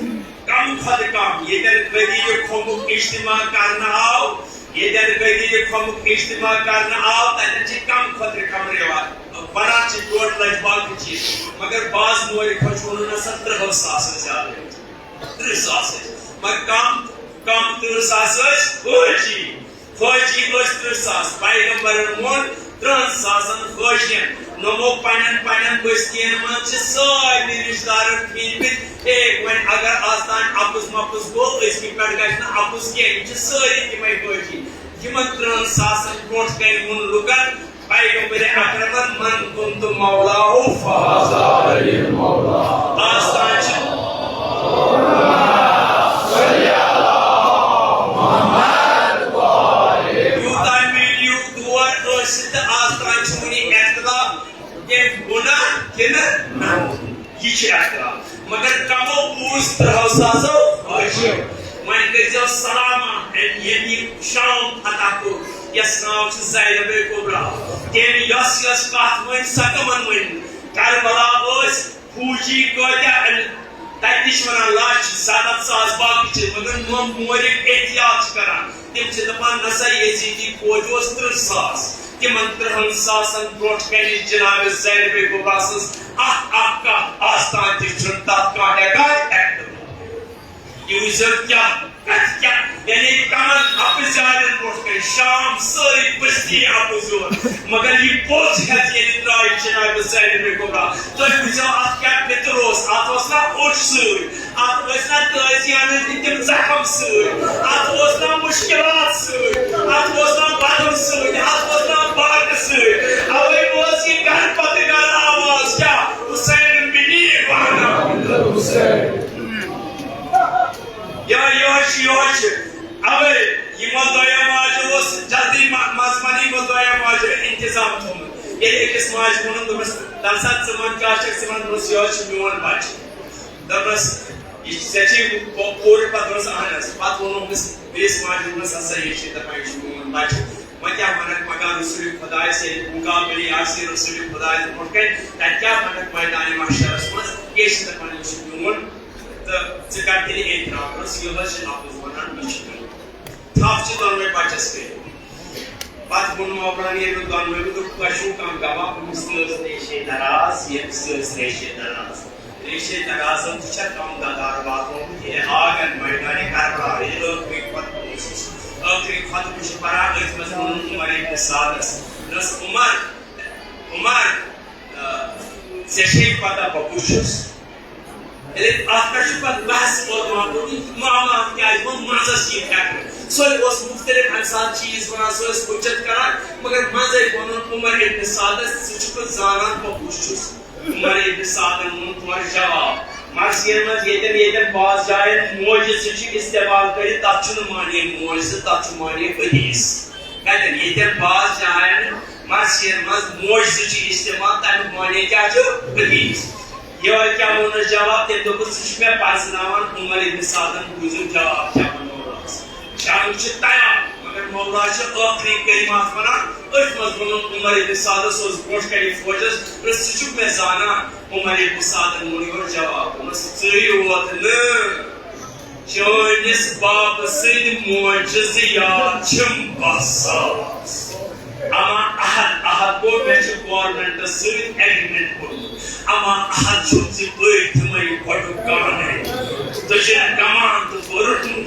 کم کھۄتہٕ کم ییٚتٮ۪ن قدیٖر خۄمُک اجتماع کرنہٕ آو، ییٚتٮ۪ن قدیٖر خۄمُک اجتماع کرنہٕ آو، تتٮ۪ن چھِ کم کھۄتہٕ کم رٮ۪وایت۔ ونان چھِ ڈۄڈ لچھ باقٕے چیٖز، مگر بعض مورخو چھُ ووٚنمُت، نسا، ترٕٛہو ساسو زیادٕ ٲسۍ۔ ترٕٛہ ساس ٲسۍ۔ مگر کم، کم ترٕٛہ ساس ٲسۍ حٲجی۔ حٲجی ٲسۍ ترٕٛہ ساس۔ پیغمبرن ووٚن، ترٕٛہن ساسن حٲجین۔ نۄمو پننٮ۪ن پننٮ۪ن بستین منٛز چھِ سارنٕے رشتہٕ دارن ٹھیٖنۍ مٕتۍ۔ ہے، وۄنۍ اگر از تام اپُز مپُز گوٚو، أزکہِ پٮ۪ٹھ گژھِ نہٕ اپُز کینٛہہ۔ یِم چھِ سٲری تِمے حٲجی۔ یِمن ترٕٛہن ساسن برونٛٹھ کنہِ ووٚن لُکن، پیغمبر اکرمن، "من کنت مولاه فهذا علی المولا۔" از تام چھِ، یوٗتاہ میٖڈیاہُک دور ٲسِتھ تہٕ از تام چھُ وُنہِ اختلاف، تٔمۍ گُناہ کِنہٕ نہ؟ یہِ چھُ اختلاف۔ مگر کمو بوٗز ترٕٛہو ساسو حٲجیو۔ وۄنۍ کٔرۍزیو سلامہ أمۍ، ییٚمۍ یہِ شام فتح کوٚر، یس ناو چھُ زینب کبریٰ۔ تٔمۍ یۄس یۄس کتھ ؤنۍ، سۄ کمن ؤنۍ؟ کربلا ٲسۍ فوجی کٲتیاہ؟ تتہِ تہِ چھِ ونان لچھ، ستتھ ساس، باقٕے چیٖز، مگر نۄم مورخ احتیاط چھِ کران۔ تِم چھِ دپان، نسا، یزیدی فوج اوس ترٕٛہ ساس۔ تِمن ترٕٛہن ساسن برونٛٹھ کنہِ جناب زینب کبریٰ سٕنٛز اکھ اکھ کتھ آستان تہِ چھُنہٕ تتھ کانٛہہ ہٮ۪کان اعتراض کٔرِتھ۔ یہِ وٕچھزیو کیٛاہ، کتھ کیٛاہ، یعنی کمن اپزیادن برونٛٹھ کنہِ شام سٲری بستی اپُز یوت، مگر یہِ پوٚز ہٮ۪تھ ییٚلہِ درٛاے جناب زینب کبریٰ، تُہۍ وٕچھزیو اتھ کیٛاہ پِتُر اوس، اتھ اوس نا اوٚش سۭتۍ، اتھ ٲسۍ نا تٲزیانہٕ تہِ تِم زخم سۭتۍ، اتھ اوس نا مشکلات سۭتۍ، اتھ اوس نا بدم سۭتۍ، اتھ اوس نا باٹہٕ سۭتۍ۔ اوے اوس یہِ گرٕ پتہٕ گرٕ آواز کیٛاہ؟ حسین بنی وانا۔ حسین۔ یا یہوے چھُ، یہوے چھُ۔ اوے یِمو دۄیو ماجو اوس جلدی م-، منٛزٕ منٛزٕ یِمو دۄیو ماجو انتظام تھوٚومُت۔ ییٚلہِ أکِس ماجہِ ووٚنُن، دوٚپمَس، "تَمہِ ساتہٕ ژٕ وَن کیٛاہ چھَکھ ژٕ وَنان؟" دوٚپمَس، "یہِ حظ چھُ میون بَچہِ۔" دوٚپمَس، "یہِ ژےٚ چھے پو-، پوٗرٕ؟" پَتہٕ دوٚپمَس، "اَہَن حظ۔" پَتہٕ ووٚنُن أمِس بیٚیِس ماجہِ، دوٚپمَس، "ہسا یہِ چھُے دَپان، یہِ چھُ میون بَچہِ۔ وۄنۍ کیٛاہ وَنَکھ مکان رسول خۄدایَس، ییٚلہِ مُقابلے آسہِ رسول خۄدایَس برونٛٹھ کَنہِ، تَتہِ کیٛاہ وَنَکھ مٲدانِ محشرَس منٛز؟ یہِ چھِ دَپان، یہِ چھُ میون، تہٕ ژٕ کَر تیٚلہِ اعتراف؟" دوٚپمَس، "یہِ حظ چھِ اَپُز وَنان، یہِ چھُ میون۔" تھپھ چھِ دۄنوَے بَچَس کٔرِتھ۔ پتہٕ ووٚن مولانا ییٚلہِ دۄنوَے، دوٚپ، "تۄہہِ چھُو کانٛہہ گواہ؟" أمِس تہِ ٲس ریشے دراز، ییٚمِس تہِ ٲس ریشے دراز۔ ریشے درازن تہِ چھےٚ کم ددار واتنومُت، ییٚلہِ آگن میدانِ کربلا، ییٚلہِ ٲخری خطبہٕ اوسُس، ٲخری خطبہٕ چھُ پران، أتھۍ منٛز ووٚنُن عمر ابن سعدس، دوٚپنس، "عمر، عمر، آ، ژےٚ چھے پتہ بہٕ کُس چھُس؟" ییٚلہِ اَتھ پٮ۪ٹھ چھُ پَتہٕ بحث ووتمُت، یہِ معاملہٕ کیٛازِ گوٚو منٛزَس یہِ پھٮ۪کنہٕ؟ سُہ اوس مُختٔلِف اَمہِ ساتہٕ چیٖز وَنان، سُہ اوس حُجت کَران، مگر منٛزَے ووٚنُن عمر ابن سعدَس، "ژٕ چھُکھ زانان بہٕ کُس چھُس؟" عمر ابن سعدَن ووٚن تورٕ جواب۔ مرثیَن منٛز ییٚتٮ۪ن ییٚتٮ۪ن بعض جایَن موجہِ سۭتۍ چھُ استعمال کٔرِتھ، تَتھ چھُنہٕ معنی موجہِ، تَتھ چھُ معنی حدیث۔ کَتٮ۪ن؟ ییٚتٮ۪ن بعض جایَن مرثیَن منٛز موجہِ سۭتۍ چھُ استعمال، تَمیُک معنی کیٛاہ چھُ؟ حدیث۔ یورٕ کیٛاہ ووٚنُس جواب؟ تٔمۍ دوٚپُس، "ژٕ چھُکھ مےٚ پرزٕناوان؟" عمر ابن سعدن بوٗزِو جواب کیٛاہ ووٚن مولاہس۔ جنگ چھُ تیار، مگر مولا چھُ ٲخری کلمات وَنان۔ أتھۍ منٛز ووٚنُن عمر ابن سعدس اوس برونٛٹھ کنہِ فوجس، دوٚپُس، "ژٕ چھُکھ مےٚ زانان؟" عمر ابن سعدن ووٚن یورٕ جواب، دوٚپنس، "ژٕے یوت نہٕ۔" چٲنِس بابہٕ سٕنٛدۍ معجزٕ یاد چھِم بہہ ساس۔ اما احد، احد گوٚو، مےٚ چھُ گورنمنٹس سۭتۍ ایگریمنٹ کوٚرمُت۔ اما احد چھُم زِ بٔلۍ تِمے گۄڈٕ کانٕے۔ تُجن کمان تہٕ کوٚرُن۔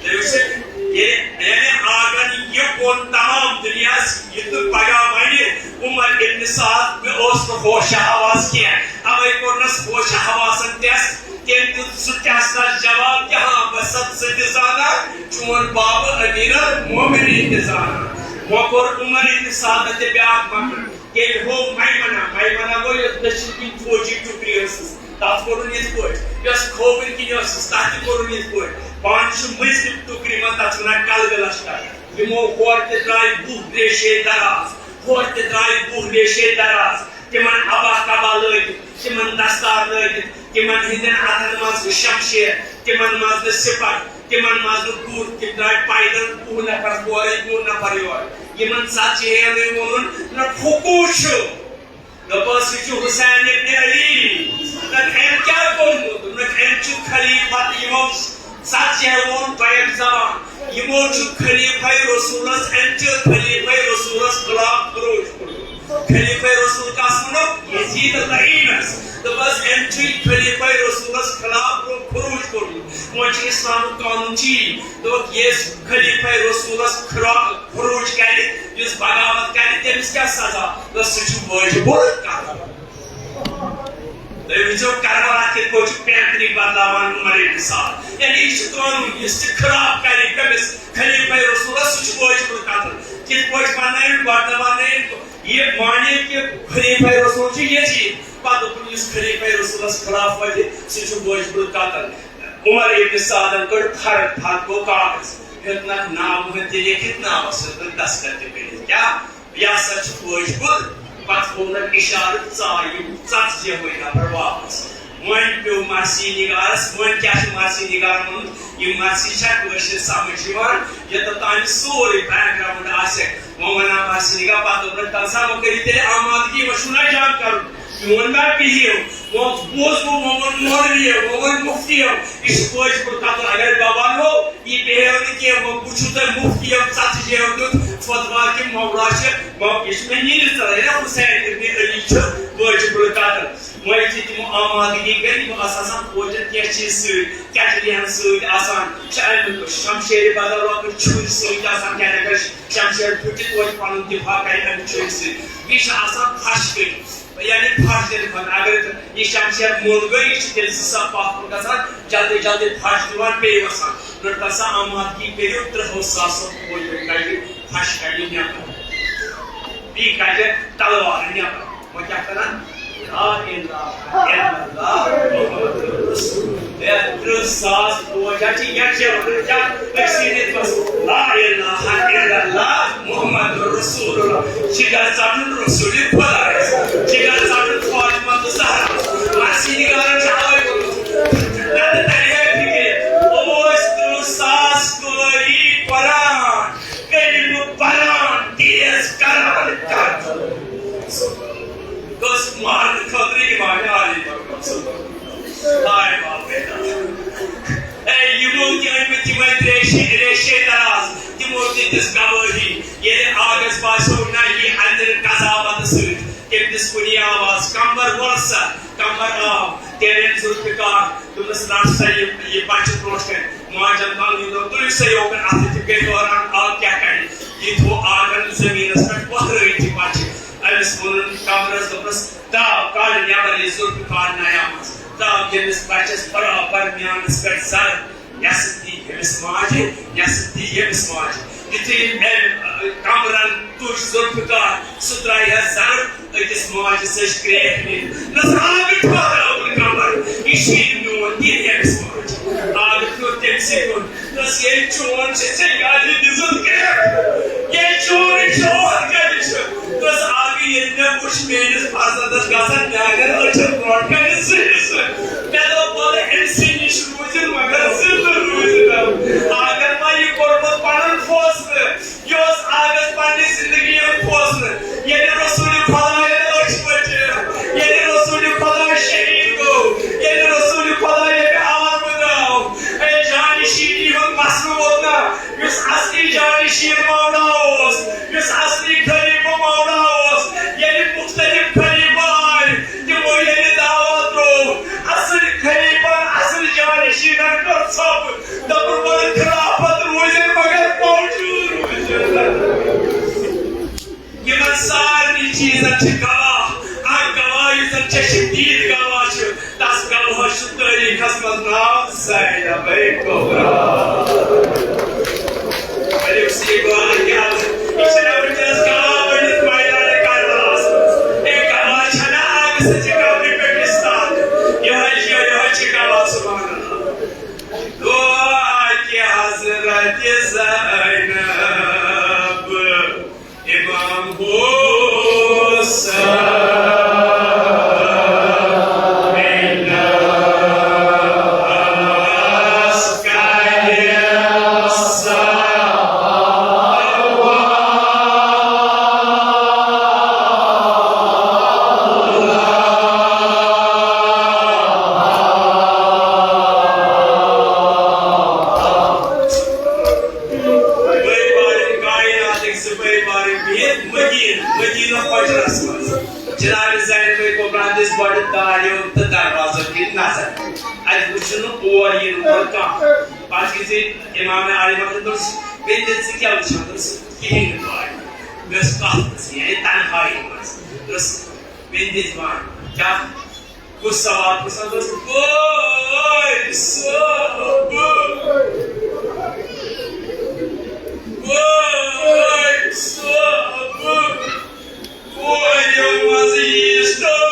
تٔمۍ سۭتۍ ییٚلہِ، یعنی آگن یہِ ووٚن تمام دُنیاہس، یہِ تہٕ پگاہ وَنہِ عمر ابن سعد، مےٚ اوس نہٕ ہوش حواس کینٛہہ، اَوَے کوٚرنَس ہوش حواسن ٹیسٹ۔ تٔمۍ دیُت سُہ ٹیسٹس جواب کہِ ہاں، بہٕ چھَس ژٕ تہِ زانان، چون بابہٕ امیر المومنین تہِ زانان۔ وۄنۍ کوٚر عمر ابن سعدن تہِ بیٛاکھ مکر۔ ییٚلہِ ہوو میمنہ، میمنہ گوٚو یۄس دٔچھِنۍ کِنۍ فوجی ٹُکرِ ٲسٕس، تَتھ کوٚرُن یِتھ پٲٹھۍ، یۄس کھووٕرۍ کِنۍ ٲسٕس، تَتھ تہِ کوٚرُن یِتھ پٲٹھۍ۔ پانہٕ چھُ مٔنٛزمہِ ٹُکرِ منٛز، تَتھ چھِ وَنان کلبہِ لشکر۔ یِمو ہورٕ تہِ درٛاے وُہ ریشے دراز، ہورٕ تہِ درٛاے وُہ ریشے دراز، تِمن عبا قبا لٲگِتھ، تِمن دستار لٲگِتھ، تِمن ہٕنٛدٮ۪ن اَتھن منٛز شمشیر، تِمن منٛز نہٕ سِپر، تِمن منٛز نہٕ گُر، تِم درٛاے پیدل، وُہ نفر ہورٕ، وُہ نفر یورٕ۔ یِمن ژتجی ہن ووٚنُن، نہ پھُکوٗ چھُ۔ دوٚپُس، یہِ چھُ حسین ابن علی۔ دوٚپُکھ، أمۍ کیٛاہ کوٚرمُت؟ دوٚپُکھ، أمۍ چھُ خلیفہ، یِمو ژتجی ہو ووٚن دوٚیِم زبان۔ یِمو چھُ خلیفہ رسولس، أمۍ چھُ خلیفہ رسولس خلاف خروج کوٚرمُت۔ خلیفہ رسول کس ووٚنُکھ؟ یزید اللعینس۔ دوٚپُس، أمۍ چھُ خلیفہ رسولس خلاف خروج کوٚرمُت۔ وۄنۍ چھُ اسلامُک قانون چھُ یی۔ دوٚپُکھ، یُس خلیفہ رسولس خلاف خروج کرِ، یُس بغاوت کرِ، تٔمِس کیٛاہ سزا؟ دوٚپُس، سُہ چھُ واجب القتل۔ تُہۍ وٕچھِو کربلا کِتھ پٲٹھۍ چھُ پیتری بدلاوان عمر ابن سعد۔ یعنی یہِ چھُ قانون، یُس تہِ خلاف کرِ کٔمِس؟ خلیفہ رسولس، سُہ چھُ واجب القتل۔ کِتھ پٲٹھۍ بنٲوِن؟ گۄڈٕ دپان نہٕ یہِ مانے کہِ خلیفہ رسول چھُ یزید، پتہٕ دوٚپُن یُس خلیفہ رسولس خلاف وتھِ، سُہ چھُ واجب القتل۔ عمر ابن سعدن کٔڑ فرق، فرق گوٚو کاغذ، ہیوٚتنکھ ناو ہیوٚت تہِ لیکھِتھ، ناوس ہیوٚتنکھ دستخط تہِ کٔرِتھ۔ کیٛاہ؟ یہِ ہسا چھُ واجب ال-، پتہٕ کوٚرنکھ اِشارٕ، ژاے یِم ژتجی ہٕے نفر واپس۔ وۄنۍ پیوٚو مرثی نگارس، وۄنۍ کیٛاہ چھُ مرثی نگارن ووٚنمُت؟ یہِ مرثی چھا کٲشِر سمجھ یِوان؟ یوٚتتھ تام یہِ سورُے background آسہِ، وۄنۍ ونان مرثی نگار، پتہٕ دوٚپنکھ، تلہٕ سا، وۄنۍ کٔرِو تیٚلہِ آمادگی، وۄنۍ چھُو نہ جنگ کرُن۔ میون ما بِہِو، وۄنۍ بوز بہٕ، وۄنۍ ووٚن مولویو، وۄنۍ ووٚن مُفتیو، یہِ چھُ واجب القتل۔ اگر بہٕ ونہو، یہِ بیٚہیو نہٕ کینٛہہ، وۄنۍ وٕچھِو تُہۍ، مُفتیو ژتجیو دیُت فتوا کہِ مولا چھِ، وۄنۍ یہِ چھُ مےٚ نیٖرِتھ ژلان، یہِ نا حسین ابن علی چھُ واجب القتل۔ وۄنۍ یُتھُے تِمو آمادگی کٔر، یِم آسہٕ آسان فوجن کینٛہہ چیٖز سۭتۍ، کیٹلہِ ہن سۭتۍ آسان، چھِ اَمہِ شمشیرِ بدل لۄکٕٹۍ چھُرۍ سۭتۍ آسان، کیٛاہ کیٛاہ کَرِ شمشیر پھُٹِتھ توتہِ پنُن دفاع کَرِ اَمہِ چھُرِ سۭتۍ۔ بیٚیہِ چھِ آسان پھش کٔرِتھ، یعنی پھش دِنہٕ خٲطرٕ۔ اگر یہِ شمشیر موٚن گٔے، یہِ چھِ تیٚلہِ زٕ صف پتھ کُن گژھان، جلدی جلدی پھش دِوان، بیٚیہِ وَسان۔ نٔٹۍ تَل سا آمادگی کٔرِو، تٕرٛہو ساسو فوجو کَڑِ پھش کَڑِ نٮ۪بر۔ بیٚیہِ کَڑِ تلوار نٮ۪بر۔ وۄنۍ کیٛاہ کَران؟ لا الہ الا اللہ محمد رسول۔ ہے، تٕرٛہ ساس فوج ہا چھِ یکجا وَنان، کیٛاہ؟ أکسٕے رِتمَس، لا الہ الا اللہ محمد رسول اللہ۔ جگر ژَٹُن رسول خدایَس، جگر ژَٹُن فاطمہ تہٕ زہرا۔ مرثی نگارن چھِ اَوَے ووٚنمُت، نَتہٕ تَرِ ہے فِکرِ، اوس تٕرٛہ ساس قٲری قرآن، کلمہٕ پران، تیز کران کتھ۔ گوٚژھ مارنہٕ خٲطرٕ امام عالی برابر۔ ہاے باپے۔ اے، یِمو تہِ أنۍ مٕتۍ تِمے ریشے، ریشے دراز، تِمو تہِ دِژ گوٲہی۔ ییٚلہِ آگس باسیو نہ یہِ اندرٕ قضاوتہٕ سۭتۍ، تٔمۍ دِژ کُنی آواز، "کمبر وَل سا۔" کمبر آو، تیرٮ۪ن ذوالفقار، دوٚپنَس، "رَٹ سا یہِ، یہِ بَچہِ برونٛٹھ کَنہِ۔" ماجَن پَنٕنۍ دوٚپ، "تُلِو سا یوکُن اَتھٕ تہِ گٔے حٲران، آو کیٛاہ کَرِ؟" یہِ تھوٚو آگَن زٔمیٖنَس پٮ۪ٹھ پۄہرٲوِتھ یہِ بَچہِ۔ أمِس ووٚنُن کمبرَس، دوٚپنَس، "تاو کَڑ نٮ۪بَر یہِ ذوالفقار نَیامَس، تاو ییٚمِس بَچَس برابر میٛانَس پٮ۪ٹھ ضرب۔" یَسہٕ دی ییٚمِس ماجہِ، یَسہٕ دی ییٚمِس ماجہِ۔ یُتھُے أمۍ، اَ، کمبرن تُج ذوالفقار، سُہ درٛایہِ ہا زَرٕ أکِس ماجہِ سٕنٛز کرٛیکھ نِتھ۔ نہ سا آو یہِ ٹھۄکھ راوُن کمبر، یہِ چھُے میون دِل ییٚمِس ماجہِ۔ آو یہِ ٹھۄکھ تٔمۍ سٕے کُن۔ دوٚپُس، ییٚلہِ چون چھُ، ژےٚ کیٛازِ دِژٕتھ کرٛیکھ؟ ییٚلہِ چونُے چھُ، اورٕ کَتہِ چھُ؟ دوٚپُس، اَکھ ییٚلہِ مےٚ وُچھ میٛٲنِس فرزندس گژھان میٛانٮ۪ن أچھن برونٛٹھ کنہِ زٕہِس، مےٚ دوٚپ، وَلہٕ أمۍ سٕے نِش روٗزِن، مگر زِندٕ روٗزِن۔ اگر ما یہِ کوٚرمُت پنُن فٲصلہٕ، یہِ اوس اَکھ پننہِ زندگی ہُنٛد فٲصلہٕ۔ ییٚلہِ رسول خدایَن أچھ بچے، ییٚلہِ رسول خدا شہیٖد گوٚو، ییٚلہِ رسول خدا ییٚمہِ عالمہٕ درٛاو، شیٖر مولا اوس، یُس اصلی خلیفہ مولا اوس، ییٚلہِ مختلف خلیفہ آے، تِمو ییٚلہِ دعویٰ ترٛوو، اصل خلیفہ، اصل جانشینن کٔر ژھۄپہٕ، دوٚپُن، وۄنۍ خلافت روٗزِن مگر موجود روٗزِن۔ یِمن سارنٕے چیٖزن چھِ گواہ، اکھ گواہ یُس زن چشم دید گواہ چھُ، تس گواہس چھُ تٲریٖخس منٛز ناو زینب کبریٰ۔ ؤلِو سا یہِ گواہ یاد، یہِ چھَنہ وٕنکیٚنس گواہ بٔنِتھ میدانِ کربلاہس منٛز۔ اے گواہ چھَنہ آگہٕ سٕنٛزِ قبرِ پٮ۪ٹھ اِستاد۔ یِہوٚے چھِ، یِہوٚے چھِ گواہ، سبحان اللہ۔ دعا کہ حضرت زینب امام حسین بٲے بارٕنۍ، کائناتٕکۍ زٕ بٲے بارٕنۍ بِہِتھ مدیٖنہٕ، مدیٖنہٕ حُجرس منٛز۔ جناب زینب کبریٰ دِژ گۄڈٕ داریو تہٕ دروازو کِنۍ نظر۔ اَتہِ وُچھ نہٕ اور یِنہٕ وول کانٛہہ۔ پتہٕ یُتھُے امام عالی محمد دوٚپُس، "بیٚنہِ، ژٕ کیٛاہ وٕچھان؟" دوٚپُس، "کِہیٖنۍ نہٕ پرواے۔" مےٚ ٲس کَتھ ٲس یعنی تنہٲیی منٛز۔ دوٚپُس، "بیٚنہِ، دِژ وَن، کیٛاہ؟" کُس سوال پرژھان اوس؟ وٲے صٲب، وٲے صٲب، کوریو منٛز ییٖژ ٹٲٹھ۔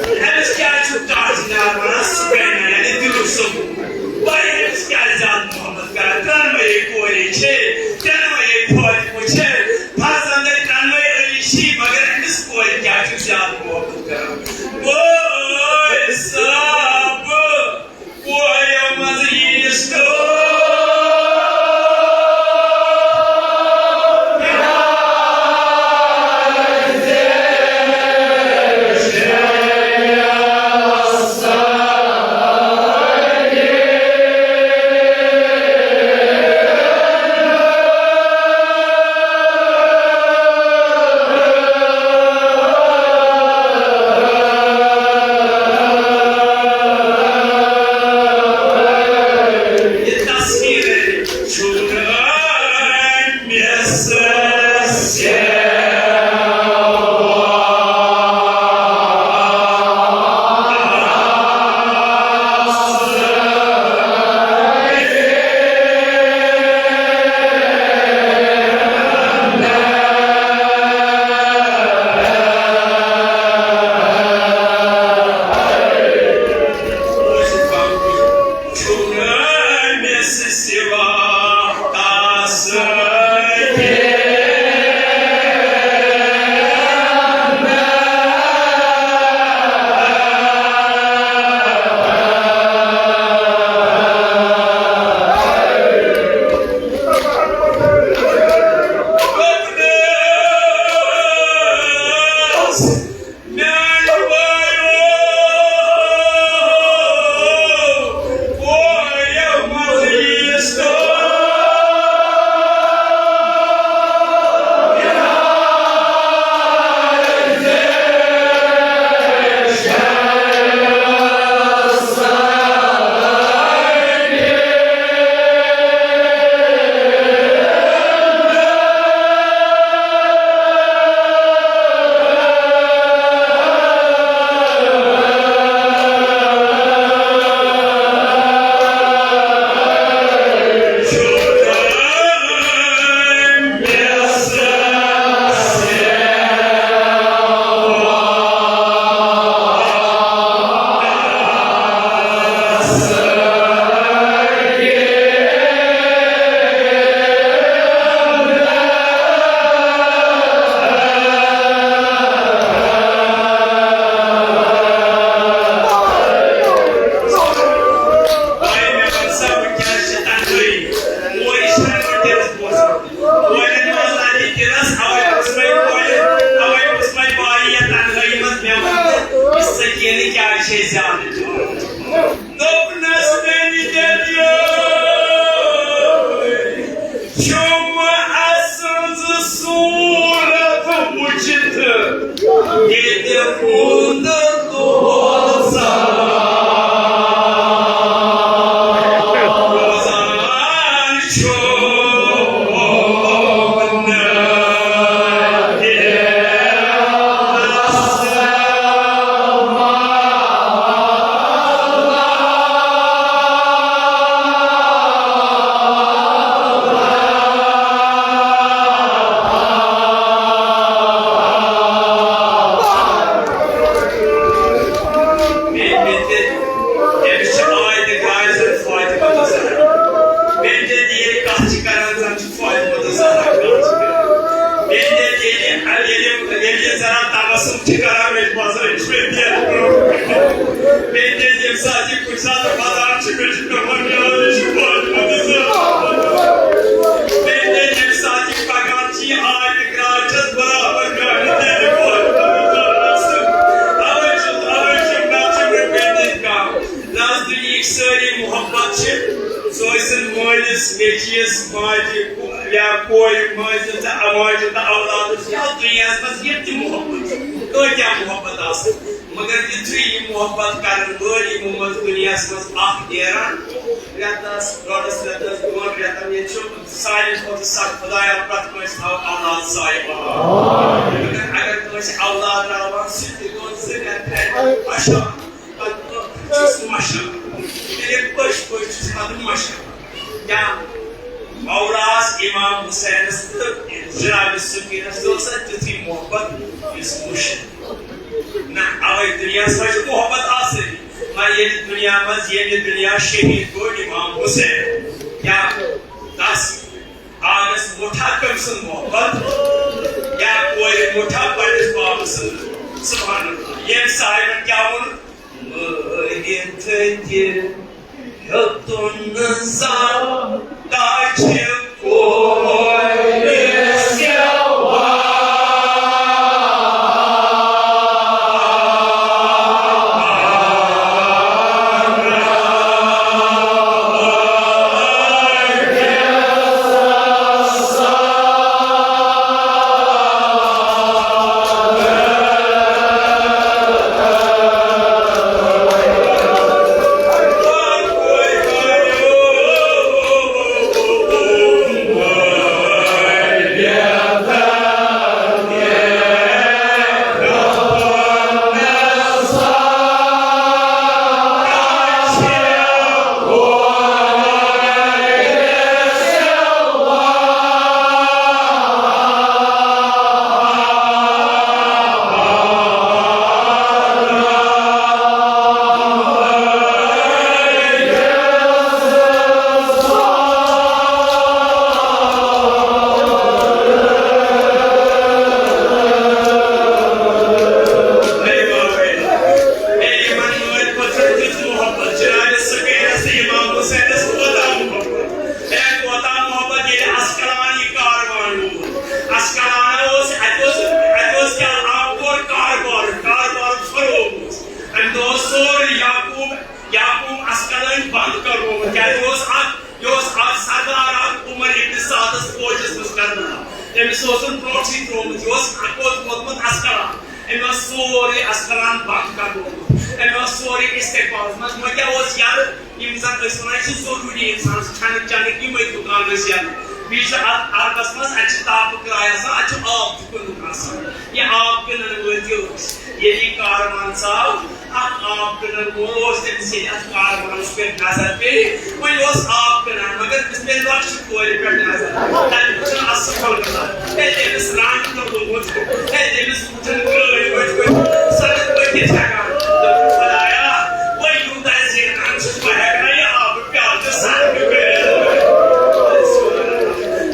أمِس کیٛازِ چھُ تاج نار وَنان سُکینہ، یعنی دِلُک سکوٗن؟ بہٕ أمِس کیٛازِ زیادٕ محبت کران؟ ترٛٮ۪نوَے کورِ چھے، ترٛٮ۪نوَے فاطمہٕ چھے، فرزندے ترٛٮ۪نوَے علی چھی، مگر أمِس کورِ کیٛازِ چھُ زیادٕ محبت کران؟ بٲے صاحب، کوریو منٛز ییٖژ ٹٲٹھ۔ کُنہِ ساتہٕ وَدان چھِ، مےٚ چھِ پٮ۪وان یاد، یہِ چھُ وارٕ وارٕ زالان۔ بیٚیہِ تہِ ییٚمہِ ساتہٕ یہِ پَکان چھِ، یہِ آے تہٕ گرٛاے چھَس برابر گاڑِ تیٚلہِ وارٕ وارٕ زالان۔ اَوَے چھُ، اَوَے چھُ، نَتہٕ چھُ مےٚ بیٚیہِ کانٛہہ۔ نزدیٖک سٲری محبت چھِ، سُہ ٲسِن مٲلِس، نیٚچوِس، ماجہِ یا کورِ، مٲلِس تہٕ ماجہِ تہٕ اولادَس یا دُنیاہَس منٛز یِم تہِ محبت چھِ، کۭتیٛاہ محبت آسَن۔ مگر یُتھُے یہِ محبت کرن وٲلۍ یِمو منٛز دُنیاہَس منٛز اکھ نیران، رٮ۪تَس، ڈۄڈَس رٮ۪تَس، دۄن رٮ۪تَن، ییٚتہِ چھُ سانہِ کھۄتہٕ سخ خۄدایا پرٛٮ۪تھ کٲنٛسہِ تھاو اولاد صالح محبت۔ مگر اگر کٲنٛسہِ اولاد راوان، سُہ تہِ دۄن زٕ رٮ۪تھ ترٛےٚ رٮ۪تھ پَشان، پَتہٕ چھُس مَشان۔ تیٚلہِ پٔچ پٔچ چھُس پَتہٕ مَشان۔ یا مولاس امام حسینس تہٕ جناب سکینس تہِ اوس اتھ تیُتھُے محبت یُس مُشرِک۔ نہ، اوے دُنیاہس منٛز چھِ محبت آسٲنی، مگر ییٚلہِ دُنیا منٛز، ییٚلہِ دُنیا شہید گوٚو امام حسین، یا تس آنگنس مُٹھا کٔمۍ سُنٛد محبت، یا کورِ مُٹھا پننِس بابہٕ سُنٛد۔ سبحان اللہ، ییٚمۍ صاحبن کیٛاہ ووٚن؟ مٲرِتھ تہِ ہیوٚتُن نہٕ زانٛہہ دَچھِ کورِ سیوا۔ اے، کوتاہ محبت ییٚلہِ اسقلان یہِ کاروان ووت۔ اسقلانہ اوس، اتہِ اوس، اتہِ اوس کیٛاہ، آبہٕ کور کاربار، کاربار پھٔہلومُت۔ امہِ دۄہ اوس سورُے یعقوب، یعقوب اسقلٲنۍ بنٛد کرنومُت۔ کیٛازِ اوس اکھ، یہِ اوس اکھ سردار اکھ عمر ابن سعدس فوجس منٛز کرناو۔ تٔمِس اوسُن برونٛٹھٕے ترٛوومُت، یہِ اوس اکھ اوس ووتمُت اسقلان۔ أمۍ اوس سورُے اسقلان بنٛد کرنومُت۔ أمۍ اوس سورُے استقبالس منٛز۔ وۄنۍ کیٛاہ اوس یَلہٕ؟ یِم زَن أسۍ وَنان چھِ ضروٗری اِنسانَس کھٮ۪نہٕ چٮ۪نٕکۍ یِمَے دُکان ٲسۍ یَلہٕ۔ بیٚیہِ چھِ اَتھ عربَس منٛز، اَتہِ چھِ تاپہٕ کِراے آسان، اَتہِ چھُ آب تہِ کٕنُن آسان۔ یہِ آب کٕنَن وٲلۍ تہِ ٲسۍ۔ ییٚلہِ یہِ کاروان ژاو، اَتھ آب کٕنَن وول اوس، تٔمِس ییٚلہِ اَتھ کاروانَس پٮ۪ٹھ نظر پیٚیہِ، وۄنۍ اوس آب کٕنان، مگر تٔمِس پیٚیہِ لۄکچہِ کورِ پٮ۪ٹھ نظر۔ تَمیُک چھُنہٕ اَصٕل مطلب۔ تیٚلہِ تٔمِس رنٛگ تہِ لوٚگمُت، تیٚلہِ تٔمِس وٕچھُن گٲڑۍ ؤتھۍ ؤتھۍ، سۄ چھِ ؤتھِتھ ہٮ۪کان۔ دوٚپُن، خۄدایا، وۄنۍ یوٗتاہ زینان چھُس، بہٕ ہٮ۪کہٕ نہ یہِ آبہٕ پیالہٕ تہِ صرف کٔرِتھ۔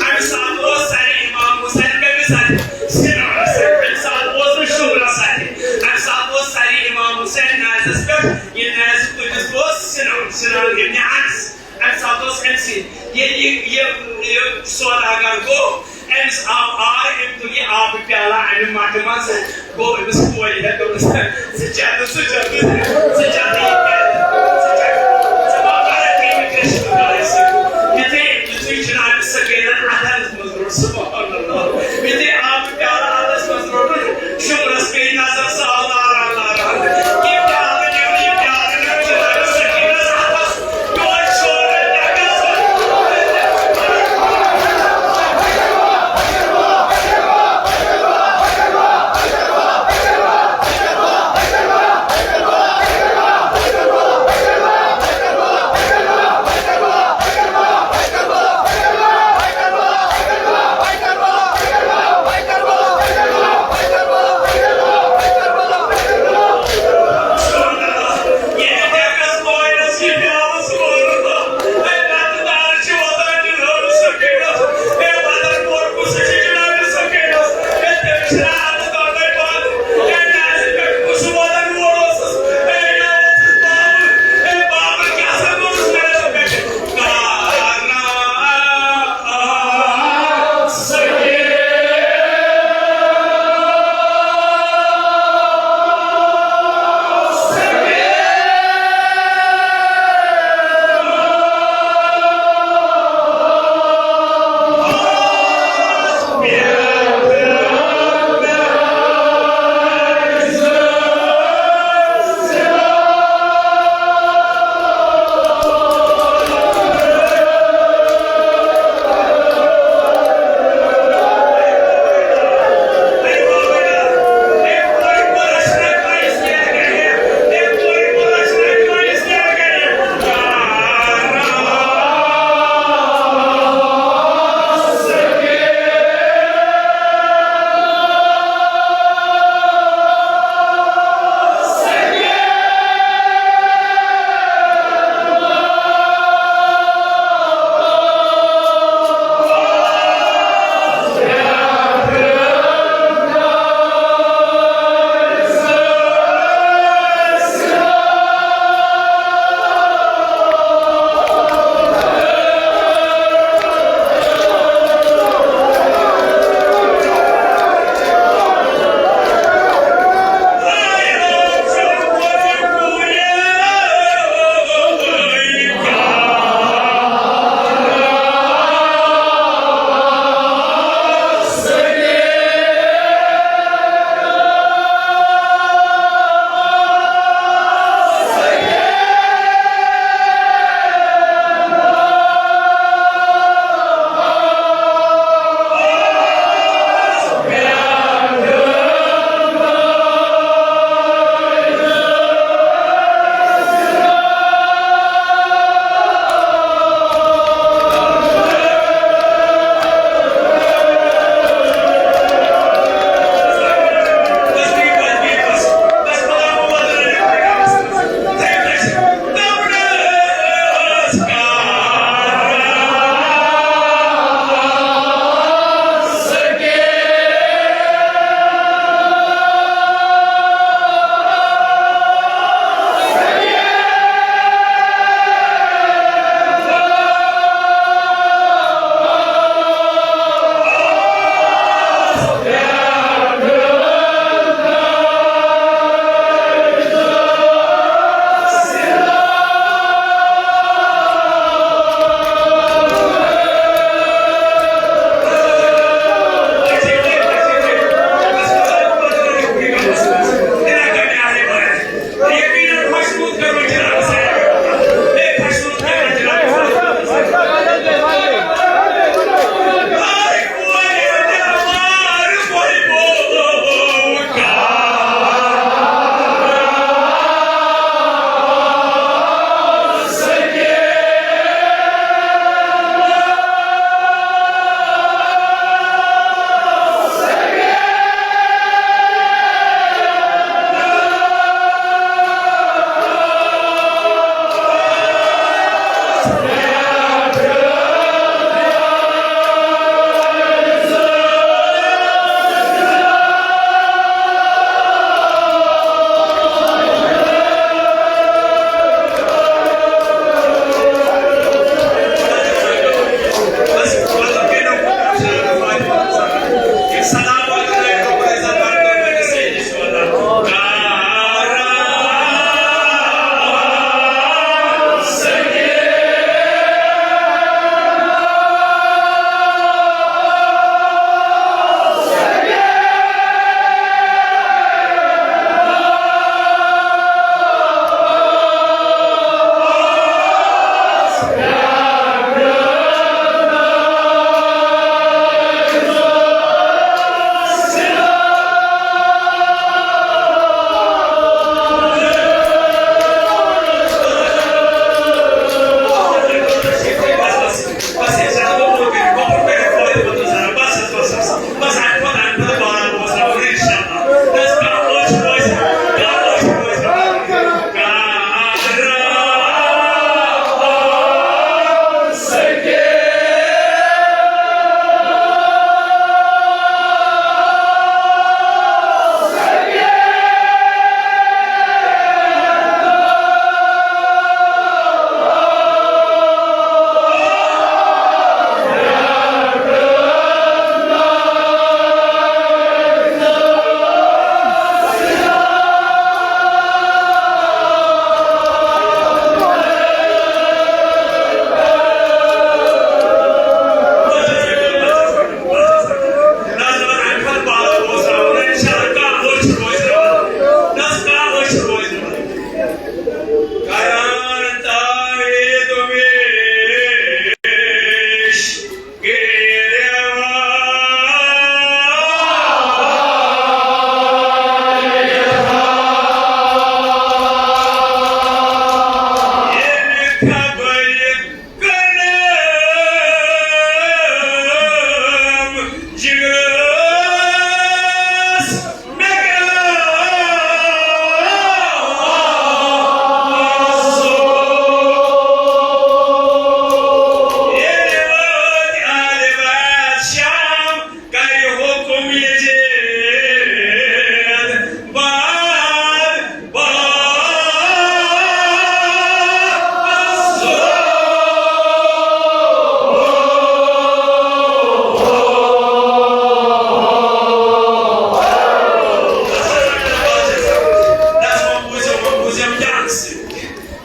اَمہِ ساتہٕ اوس سَرِ امام حسین کٔمِس اَتھِ؟ سِنانَس اَتھِ۔ اَمہِ ساتہٕ اوس نہٕ شُگرَس اَتھِ۔ اَمہِ ساتہٕ اوس سَرِ امام حسین نیزَس پٮ۪ٹھ، یہِ نیزٕ تُلِتھ اوس سِنان، سِنان ابن انس۔ اَمہِ ساتہٕ اوس أمۍ سٕے، ییٚلہِ یہِ، یہِ، یہِ سوداگر گوٚو، أمِس آو آے، أمۍ تُل یہِ آبہٕ پیالہ اَمہِ مَٹہِ منٛز، گوٚو أمِس کورِ ہٮ۪تھ، دوٚپنَس، "ژٕ چےٚ نہٕ، ژٕ چےٚ نہٕ، ژٕ چےٚ نہٕ یہِ کینٛہہ، ژٕ چےٚ، ژٕ ما کَرَکھ ییٚمہِ کرٛشنہٕ کالہِ سۭتۍ؟" یُتھُے، یُتھُے جناب سکینَن اَتھَن منٛز روٚٹ، سبحان اللہ۔ ییٚلہِ آبہٕ پیالہٕ اَتھَس منٛز روٚٹُن، شُگرَس پیٚیہِ نظر، سُہ آو لاران لاران۔ یہِ پیالہٕ نیوٗ، یہِ پیالہٕ نیوٗ جناب سکینَس اَتھَس۔ یورٕ شورٕ ڈَکَس۔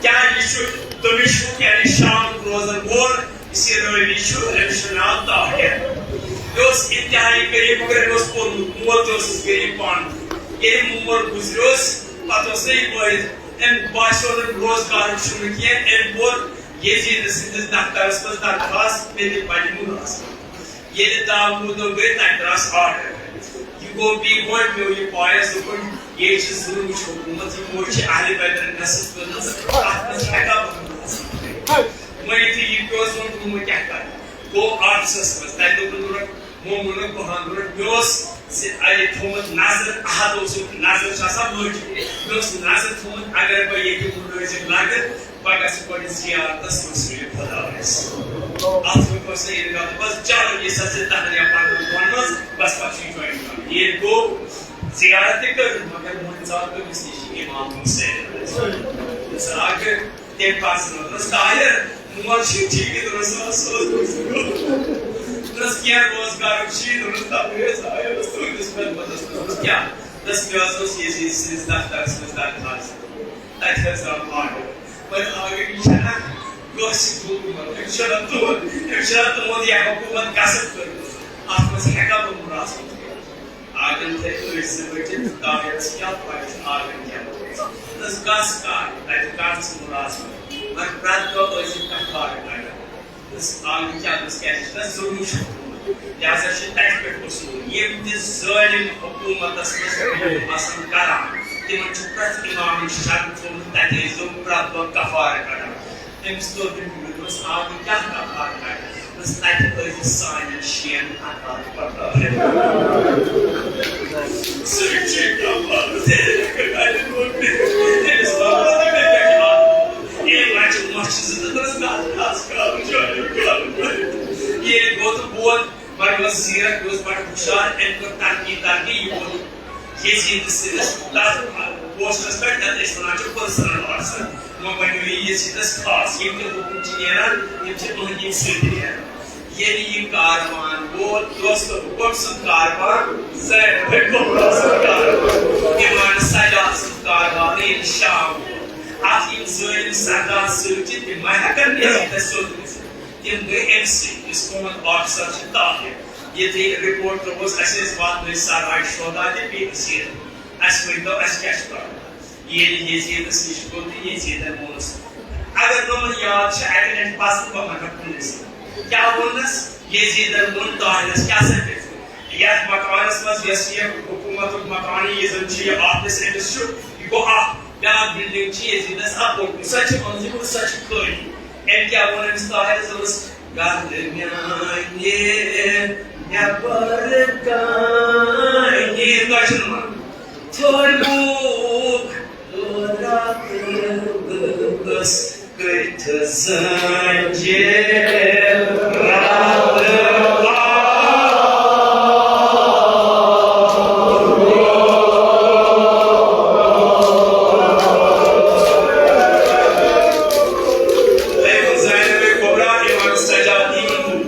کیٛاہ یہِ چھُ تٔمِس چھُ یعنی شامُک روزن وول، یُس یہِ رٲوی چھُ، أمِس چھُ ناو طاہر۔ یہِ اوس انتہائی غریب، مگر أمۍ اوس پوٚرمُت، مول تہِ اوسُس غریب پانہٕ تہِ۔ ییٚلہِ مول گُزریوس، پتہٕ اوس نہٕ یہِ وٲحد، أمۍ باسیو نہٕ روزگارُک چھُنہٕ کینٛہہ، أمۍ کوٚر یزید سٕنٛدِس دفترس منٛز درخواست، مےٚ دِ پننہِ مُلٲزمت۔ ییٚلہِ داوودو گٔے، تَتہِ درٛاس آرڈر۔ یہِ گوٚو بیٚیہِ گۄڈٕ پیوٚو یہِ پایَس، دوٚپُن، یے چھِ ظُلمٕچ حکوٗمت، یِمو چھِ اہلِ بیتَن نصف کٔرمٕژ، اَتھ منٛز ہٮ۪کا بہٕ مُلٲزِم کٔرِتھ؟ وۄنۍ یُتھُے یہِ پیوٚس، ووٚن، وۄنۍ کیٛاہ کَرٕ؟ گوٚو آفسَس منٛز، تَتہِ دوٚپُن، دوٚپُن، موموٗنُک بہان، دوٚپُن، مےٚ اوس زِ اَتہِ تھوٚومُت نظر، احد اوسُکھ، نظر چھِ آسان لٔج۔ مےٚ اوس نظر تھوٚومُت، اگر بہٕ ییٚتہِ مُلٲزِم لَگہٕ، پگاہ چھِ گۄڈٕ زیارتس مصروٗف خۄدایس۔ اتھ وٕچھو سا ییٚلہِ گۄڈٕ بس چلو یہِ سا زِ دہن یا پندہن دۄہن منٛز بس پتہٕ چھُ یہِ join کرُن۔ ییٚلہِ گوٚو زیارت تہِ کٔر، مگر وۄنۍ ژاو تٔمِس نِش امام حسین۔ سُہ آو تٔمۍ پتہٕ سُہ دوٚپنس، طاہر، مول چھُ ٹھیٖک؟ دوٚپنس، آ، سُہ اوس گوٚمُت۔ دوٚپنس، کینٛہہ روزگارُک چھُے؟ دوٚپنس، تَپٲرۍ حظ آیوس تُہٕنٛدِس خدمتس منٛز۔ دوٚپنس، کیٛاہ؟ دوٚپنس، مےٚ حظ اوس یزید سٕنٛدِس دفترس منٛز درخاست۔ تَتہِ حظ درٛاو آرڈر۔ وۄنۍ اگر یہِ چھَنہ کٲنٛسہِ حکوٗمت، أمِس چھَنہ تُہُنٛد، أمِس چھَنہ تُہُنٛد یا حکوٗمت قصد کٔرمٕژ، اَتھ منٛز ہٮ۪کا بہٕ مُلازمت کٔرِتھ؟ آنگن تھٲے أڑۍ زٕ بٔٹِتھ، طاہرس کیٛاہ پَے چھُ آنگن کیٛاہ گوٚو؟ دوٚپنَس، گژھ کر، تَتہِ کر ژٕ مُلازمت، مگر پرٛٮ۪تھ دۄہ ٲسۍ زِ کفارٕ کَڑان۔ دوٚپنَس، آنگن کیٛاہ؟ دوٚپنَس، کیٛازِ یہِ چھُنہ ظُلمٕچ حکوٗمت، لہذا چھُ تَتہِ پٮ۪ٹھ وصوٗل۔ یِم تہِ ظٲلِم حکوٗمتس منٛز حکوٗمت آسَن کران، تِمن چھُ پرٛٮ۪تھ اِمامن شرط تھوٚومُت، تَتہِ ٲسۍزیو پرٛٮ۪تھ دۄہ کفارٕ کڑان۔ أمِس توٚر نہٕ فِکرِ، دوٚپمَس، آ، بہٕ کیٛاہ کفارٕ کڑٕ؟ دوٚپمَس، تَتہِ ٲسۍزِ سانٮ۪ن شیٚن اَکار پکارٕ۔ سُہ چھُ کفارٕ، ژےٚ ہیٚکَکھ اَتہِ ووٚن مےٚ۔ أمِس ووٚن، مےٚ کیٛاہ چھُ اَتھ؟ ییٚلہِ بچہِ مۄٹھ زٕ تہٕ دوٚپنَس، "کَتھ خاص کَرُن چھُ اَمیُک کَرُن؟" ییٚلہِ گوٚو تہٕ بوت، وۄنۍ اوس زیٖرَک، یہِ اوس بَڑٕ ہُشار، أمۍ کٔر ترقی، ترقی، یہِ ووت یزیٖد سٕنٛدِس تَتھ پوسٹَس پٮ۪ٹھ، یَتھ أسۍ وَنان چھِ پٔرسنل آفیسر۔ وۄنۍ بَنیو یہِ یزیٖدَس خاص، یِم تہِ حُکُم چھِ نیران، یِم چھِ أہٕنٛدِ سۭتۍ نیران۔ ییٚلہِ یہِ کاروان ووت، دوستو، کٔمۍ سُنٛد کاروان؟ زینب کبریٰ سُنٛد کاروان۔ اِمام سجاد سُنٛد کاروان ییٚلہِ شام ووت، اَتھ یِم زٲنۍ سردار سۭتۍ چھِ، تِم ما ہٮ۪کَن یزیٖدَس سیوٚد گٔژھِتھ؟ تِم گٔے أمۍ سٕے، یُس تُہُنٛد آفیسر چھُ، طاہر۔ ییٚتہِ رِپورٹ ترٛووُس، اَسہِ ٲسۍ واتنٲوۍ سرایہِ شہدا تہِ بیٚیہِ أسیٖر۔ اَسہِ ؤنۍ تو، اَسہِ کیٛاہ چھُ کَرُن؟ ییٚلہِ یزیٖدَس نِش گوٚو تہٕ یزیٖدَن ووٚنُس، اگر نہٕ یِمَن یاد چھِ، اَتہِ نَنہِ پَتہٕ بہٕ مَنگَکھ کُنُے زوٚن۔ کیٛاہ ووٚننَس؟ یزیٖدَن ووٚن طاہرَس، کیٛاہ سا گژھِ؟ یَتھ مکانَس منٛز یۄس یہِ حکوٗمتُک مکان، یہِ زَن چھُ یہِ آفِس أمِس چھُ، یہِ گوٚو اَکھ۔ بیٛاکھ بِلڈِنٛگ چھِ ییٚتہِ نَس اَپوٚز، سۄ چھِ أنٛدرٕ، سۄ چھِ خٲلی۔ أمۍ کیٛاہ ووٚن أمِس طاہِرَس؟ دوٚپُس، "گَرٕ میٛانہِ نٮ۪بَر کَنہِ۔" تۄہہِ چھُنہٕ وَنُن۔ تھوٚد بوٗکھ راتہٕ ٲس کٔرِتھ زٲنجہِ راتہٕ۔ زینب کبریٰ اِمام سجاد یِمن،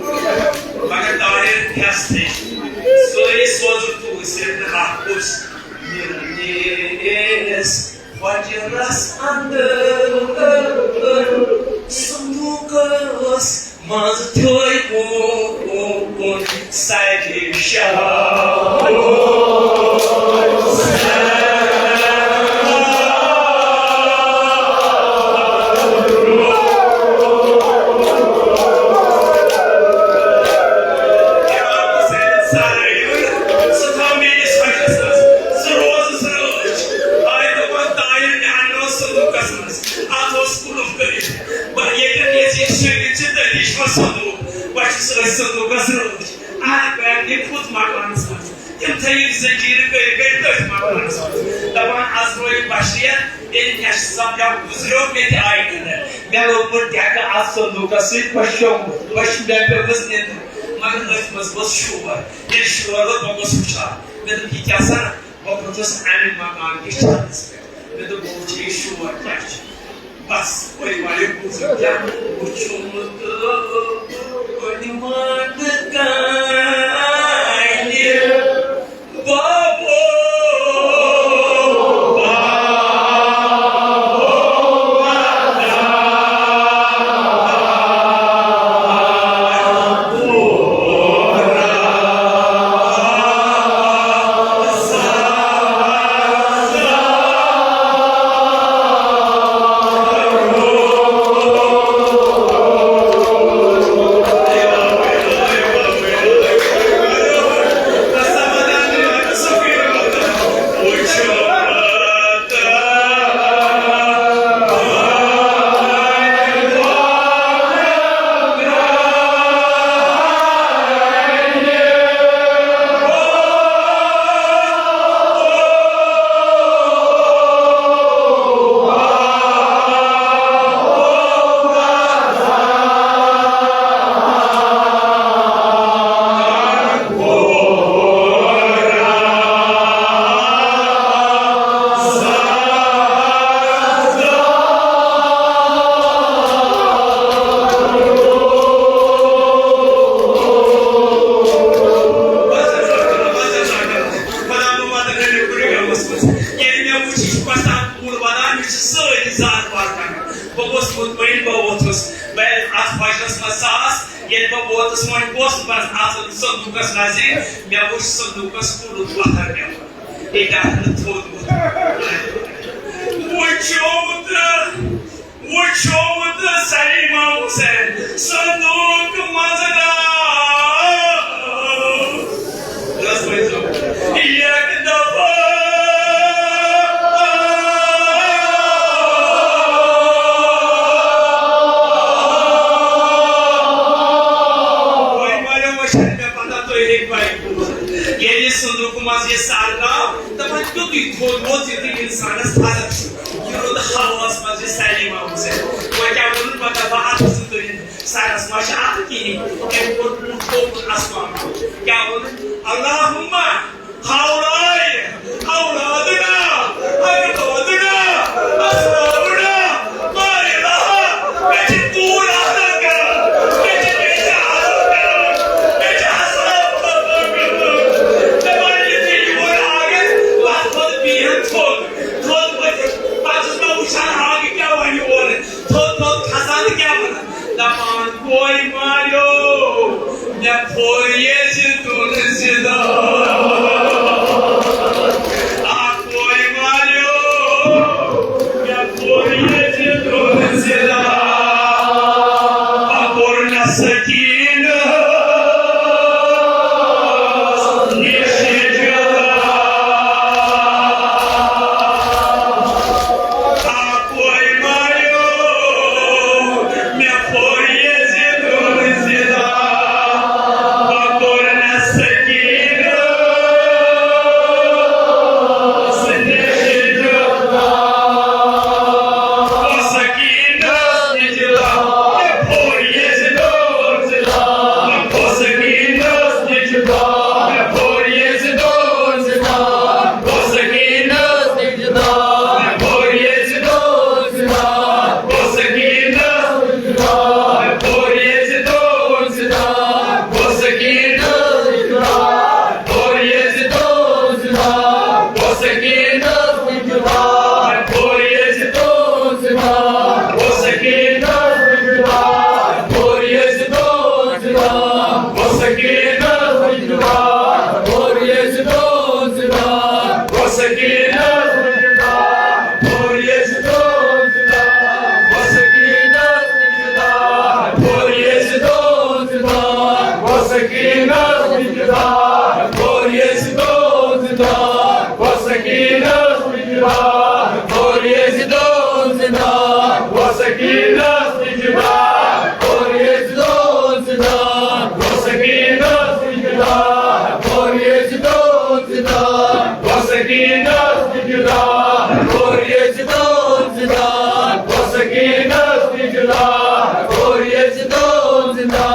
مگر طاہر کھٮ۪س تھٔج۔ سٲری سوزُکھ توٗرۍ، صرف نہٕ اکھ کُس۔ ییٚلہِ فجرس اندر صندوقس منٛز تھوٚوُن سرِ شاہ۔ امام حسین سرٲے، سُہ تھاو میٲنِس حجرس منٛز، سُہ روزٕ سُہ رٲچھ۔ آے دوٚپُن، طاہر، مےٚ اننٲو صندوقس منٛز، اتھ اوس قُلف کٔرِتھ۔ بہٕ ییٚتٮ۪ن یزید شٲنِتھ چھِ، تٔتی چھُ مےٚ صندوق۔ بہٕ چھُس أتھۍ صندوقس رٲچھ۔ آے بہٕ یہِ کھوٚت مکانس منٛز۔ تِم تھٲیِکھ زنجیٖرٕ کٔرِتھ کٔرِتھ أتھۍ مکانس منٛز۔ دپان، عزرٲیِل بشریت، ییٚلہِ مےٚ سپدیو، گُزریو، مےٚ تہِ آیہِ نظر۔ مےٚ لوٚگ پتہٕ ٹٮ۪کہٕ اتھ صندوقس سۭتۍ، بہٕ شۄنٛگُس، بہٕ شۄ-، مےٚ پیوٚو نظرِ۔ مگر أتھۍ منٛز گوٚو شور۔ ییٚلہِ شور ووت، بہٕ گوٚوُس وُچھان۔ مےٚ دوٚپ، یہِ کیٛاہ سا؟ بہٕ کھوٚتُس امہِ مکان کِس چھتس پٮ۪ٹھ۔ مےٚ دوٚپ، بہٕ وٕچھِ یہِ شور کیٛاہ چھُ۔ بس، وۄنۍ وۄنۍ بوٗزِو کیٛاہ وٕچھُم تہٕ وۄنۍ وَنہٕ کانہِ بابو، بابو۔ ییٚلہِ مےٚ وُچھ، یہِ چھُ پَسند پوٗرٕ وَنان، مےٚ چھِ سٲری زار پار کران۔ بہٕ گوٚوُس مطمئن، بہٕ ووتھُس۔ بہٕ ییٚلہِ اَتھ فجرس منٛز ژاس، ییٚلہِ بہٕ ووتُس، وۄنۍ گوٚژھ بہٕ اَژُن صندوٗقس نزدیٖک۔ مےٚ وُچھ صندوٗقس کُلُل پتھر پٮ۪وان۔ ییٚتہِ آسہِ نہٕ تھوٚد ووٚتھمُت۔ وُچھِو تہٕ، وُچھِو تہٕ سلیمہ حسین صندوٗق منٛز درٛاو۔ یک دفعہ۔ وۄنۍ والٮ۪و، وۄنۍ چھَنہٕ مےٚ پَتہ تُہۍ ہیٚکِوا یہِ بوٗزِتھ۔ ییٚلہِ یہِ صندوٗقہٕ منٛز یہِ سَر درٛاو، دَپان تیُتُے تھوٚد ووٚتھ، یُتھُے اِنسانَس تھزر چھُ۔ روٗد ہواہَس منٛز یہِ سلیٖم آمُت۔ وۄنۍ کیٛاہ ووٚنُن پَتہٕ؟ بہٕ اَتھٕ سۭتۍ تُلِتھ سَرَس ما چھِ اَتھٕ کِہیٖنۍ؟ أمۍ کوٚر بُتھ تھوٚد اَسمانَس۔ کیٛاہ ووٚنُن؟ اللہم ہؤلاء اولادنا اجدادنا اصحابنا، مارے لہا، مےٚ چھِ کوٗر آسان کران، مےٚ چھِ بیٚنہِ آسان کران، مےٚ چھِ اصحاب آسان کران۔ دَپان یِتھُے یور آیَس، وَتھ کھۄتہٕ بیٚیہِ ہَن تھوٚد، تھوٚد ؤتھِتھ، پَتہٕ چھُس بہٕ وٕچھان، آ، یہِ کیٛاہ وَنہِ اورٕ؟ تھوٚد تھوٚد کھسان تہٕ کیٛاہ وَنان؟ دَپان، کورِ مالیو، مےٚ پھوٚر ییٚژھِ تُلہٕ سیٖدا۔ آ، کورِ مالیو، مےٚ پھوٚر ییٚژھِ تُلہٕ سیٖدا۔ پَکُر مےٚ سکیٖنَس نِش جُدا۔ آ، کورِ مالیو، مےٚ پھوٚر ییٚژھِ تُلہٕ سیٖدا۔ پَکُر مےٚ سکیٖنَس نِش جُدا۔ سکیٖنَس نِش جُدا۔ مےٚ پھوٚر ییٚژھِ تُلہٕ سیٖدا۔ مےٚ پھوٚر سکیٖنَس نِش جُدا۔ مےٚ پھوٚر ییٚژھِ تُلہٕ سیٖدا۔ مےٚ پھوٚر سکیٖنَس نِش جُدا۔ مےٚ پھوٚر ییٚژھِ تُلہٕ سیٖدا۔ مےٚ پھوٚر سکیٖنَس نِش جُدا۔ مےٚ پھوٚر ییٚژھِ تُلہٕ سیٖدا۔ مےٚ پھوٚر سکیٖنَس نِش جُدا۔ مےٚ پھوٚر ییٚژھِ تُلہٕ سیٖدا۔ مےٚ پھوٚر سکیٖنَس نِش جُدا۔ مےٚ پھوٚر ییٚژھِ تُلہٕ سیٖدا۔ مےٚ پھوٚر سکیٖنَس نِش جُدا۔ مےٚ پھوٚر ییٚژھِ تُلہٕ سیٖدا۔ مےٚ پھوٚر سکیٖنَس نِش جُدا۔ مےٚ پھوٚر ییٚژھِ تُلہٕ سیٖدا۔ مےٚ پھوٚر سکیٖنَس نِش جُدا۔ مےٚ پھوٚر ییٚژھِ تُلہٕ سیٖدا۔ مےٚ پھوٚر سکیٖنَس نِش جُدا۔ مےٚ پھوٚر ییٚژھِ تُلہٕ سیٖدا۔ مےٚ پھوٚر سکیٖنَس نِش جُدا۔ مےٚ پھوٚر ییٚژھِ تُلہٕ سیٖدا۔ مےٚ پھوٚر سکیٖنَس نِش جُدا۔ مےٚ پھوٚر ییٚژھِ تُلہٕ سیٖدا۔ مےٚ پھوٚر سکیٖنَس نِش جُدا۔ مےٚ پھوٚر ییٚژھِ تُلہٕ سیٖدا۔ مےٚ پھوٚر سکیٖنَس نِش جُدا۔ مےٚ پھوٚر ییٚژھِ تُلہٕ سیٖدا۔ مےٚ پھوٚر سکیٖنَس نِش جُدا۔ مےٚ پھوٚر ییٚژھِ تُلہٕ سیٖدا۔ مےٚ پھوٚر سکیٖنَس نِش جُدا۔ مےٚ پھوٚر ییٚژھِ تُلہٕ سیٖدا۔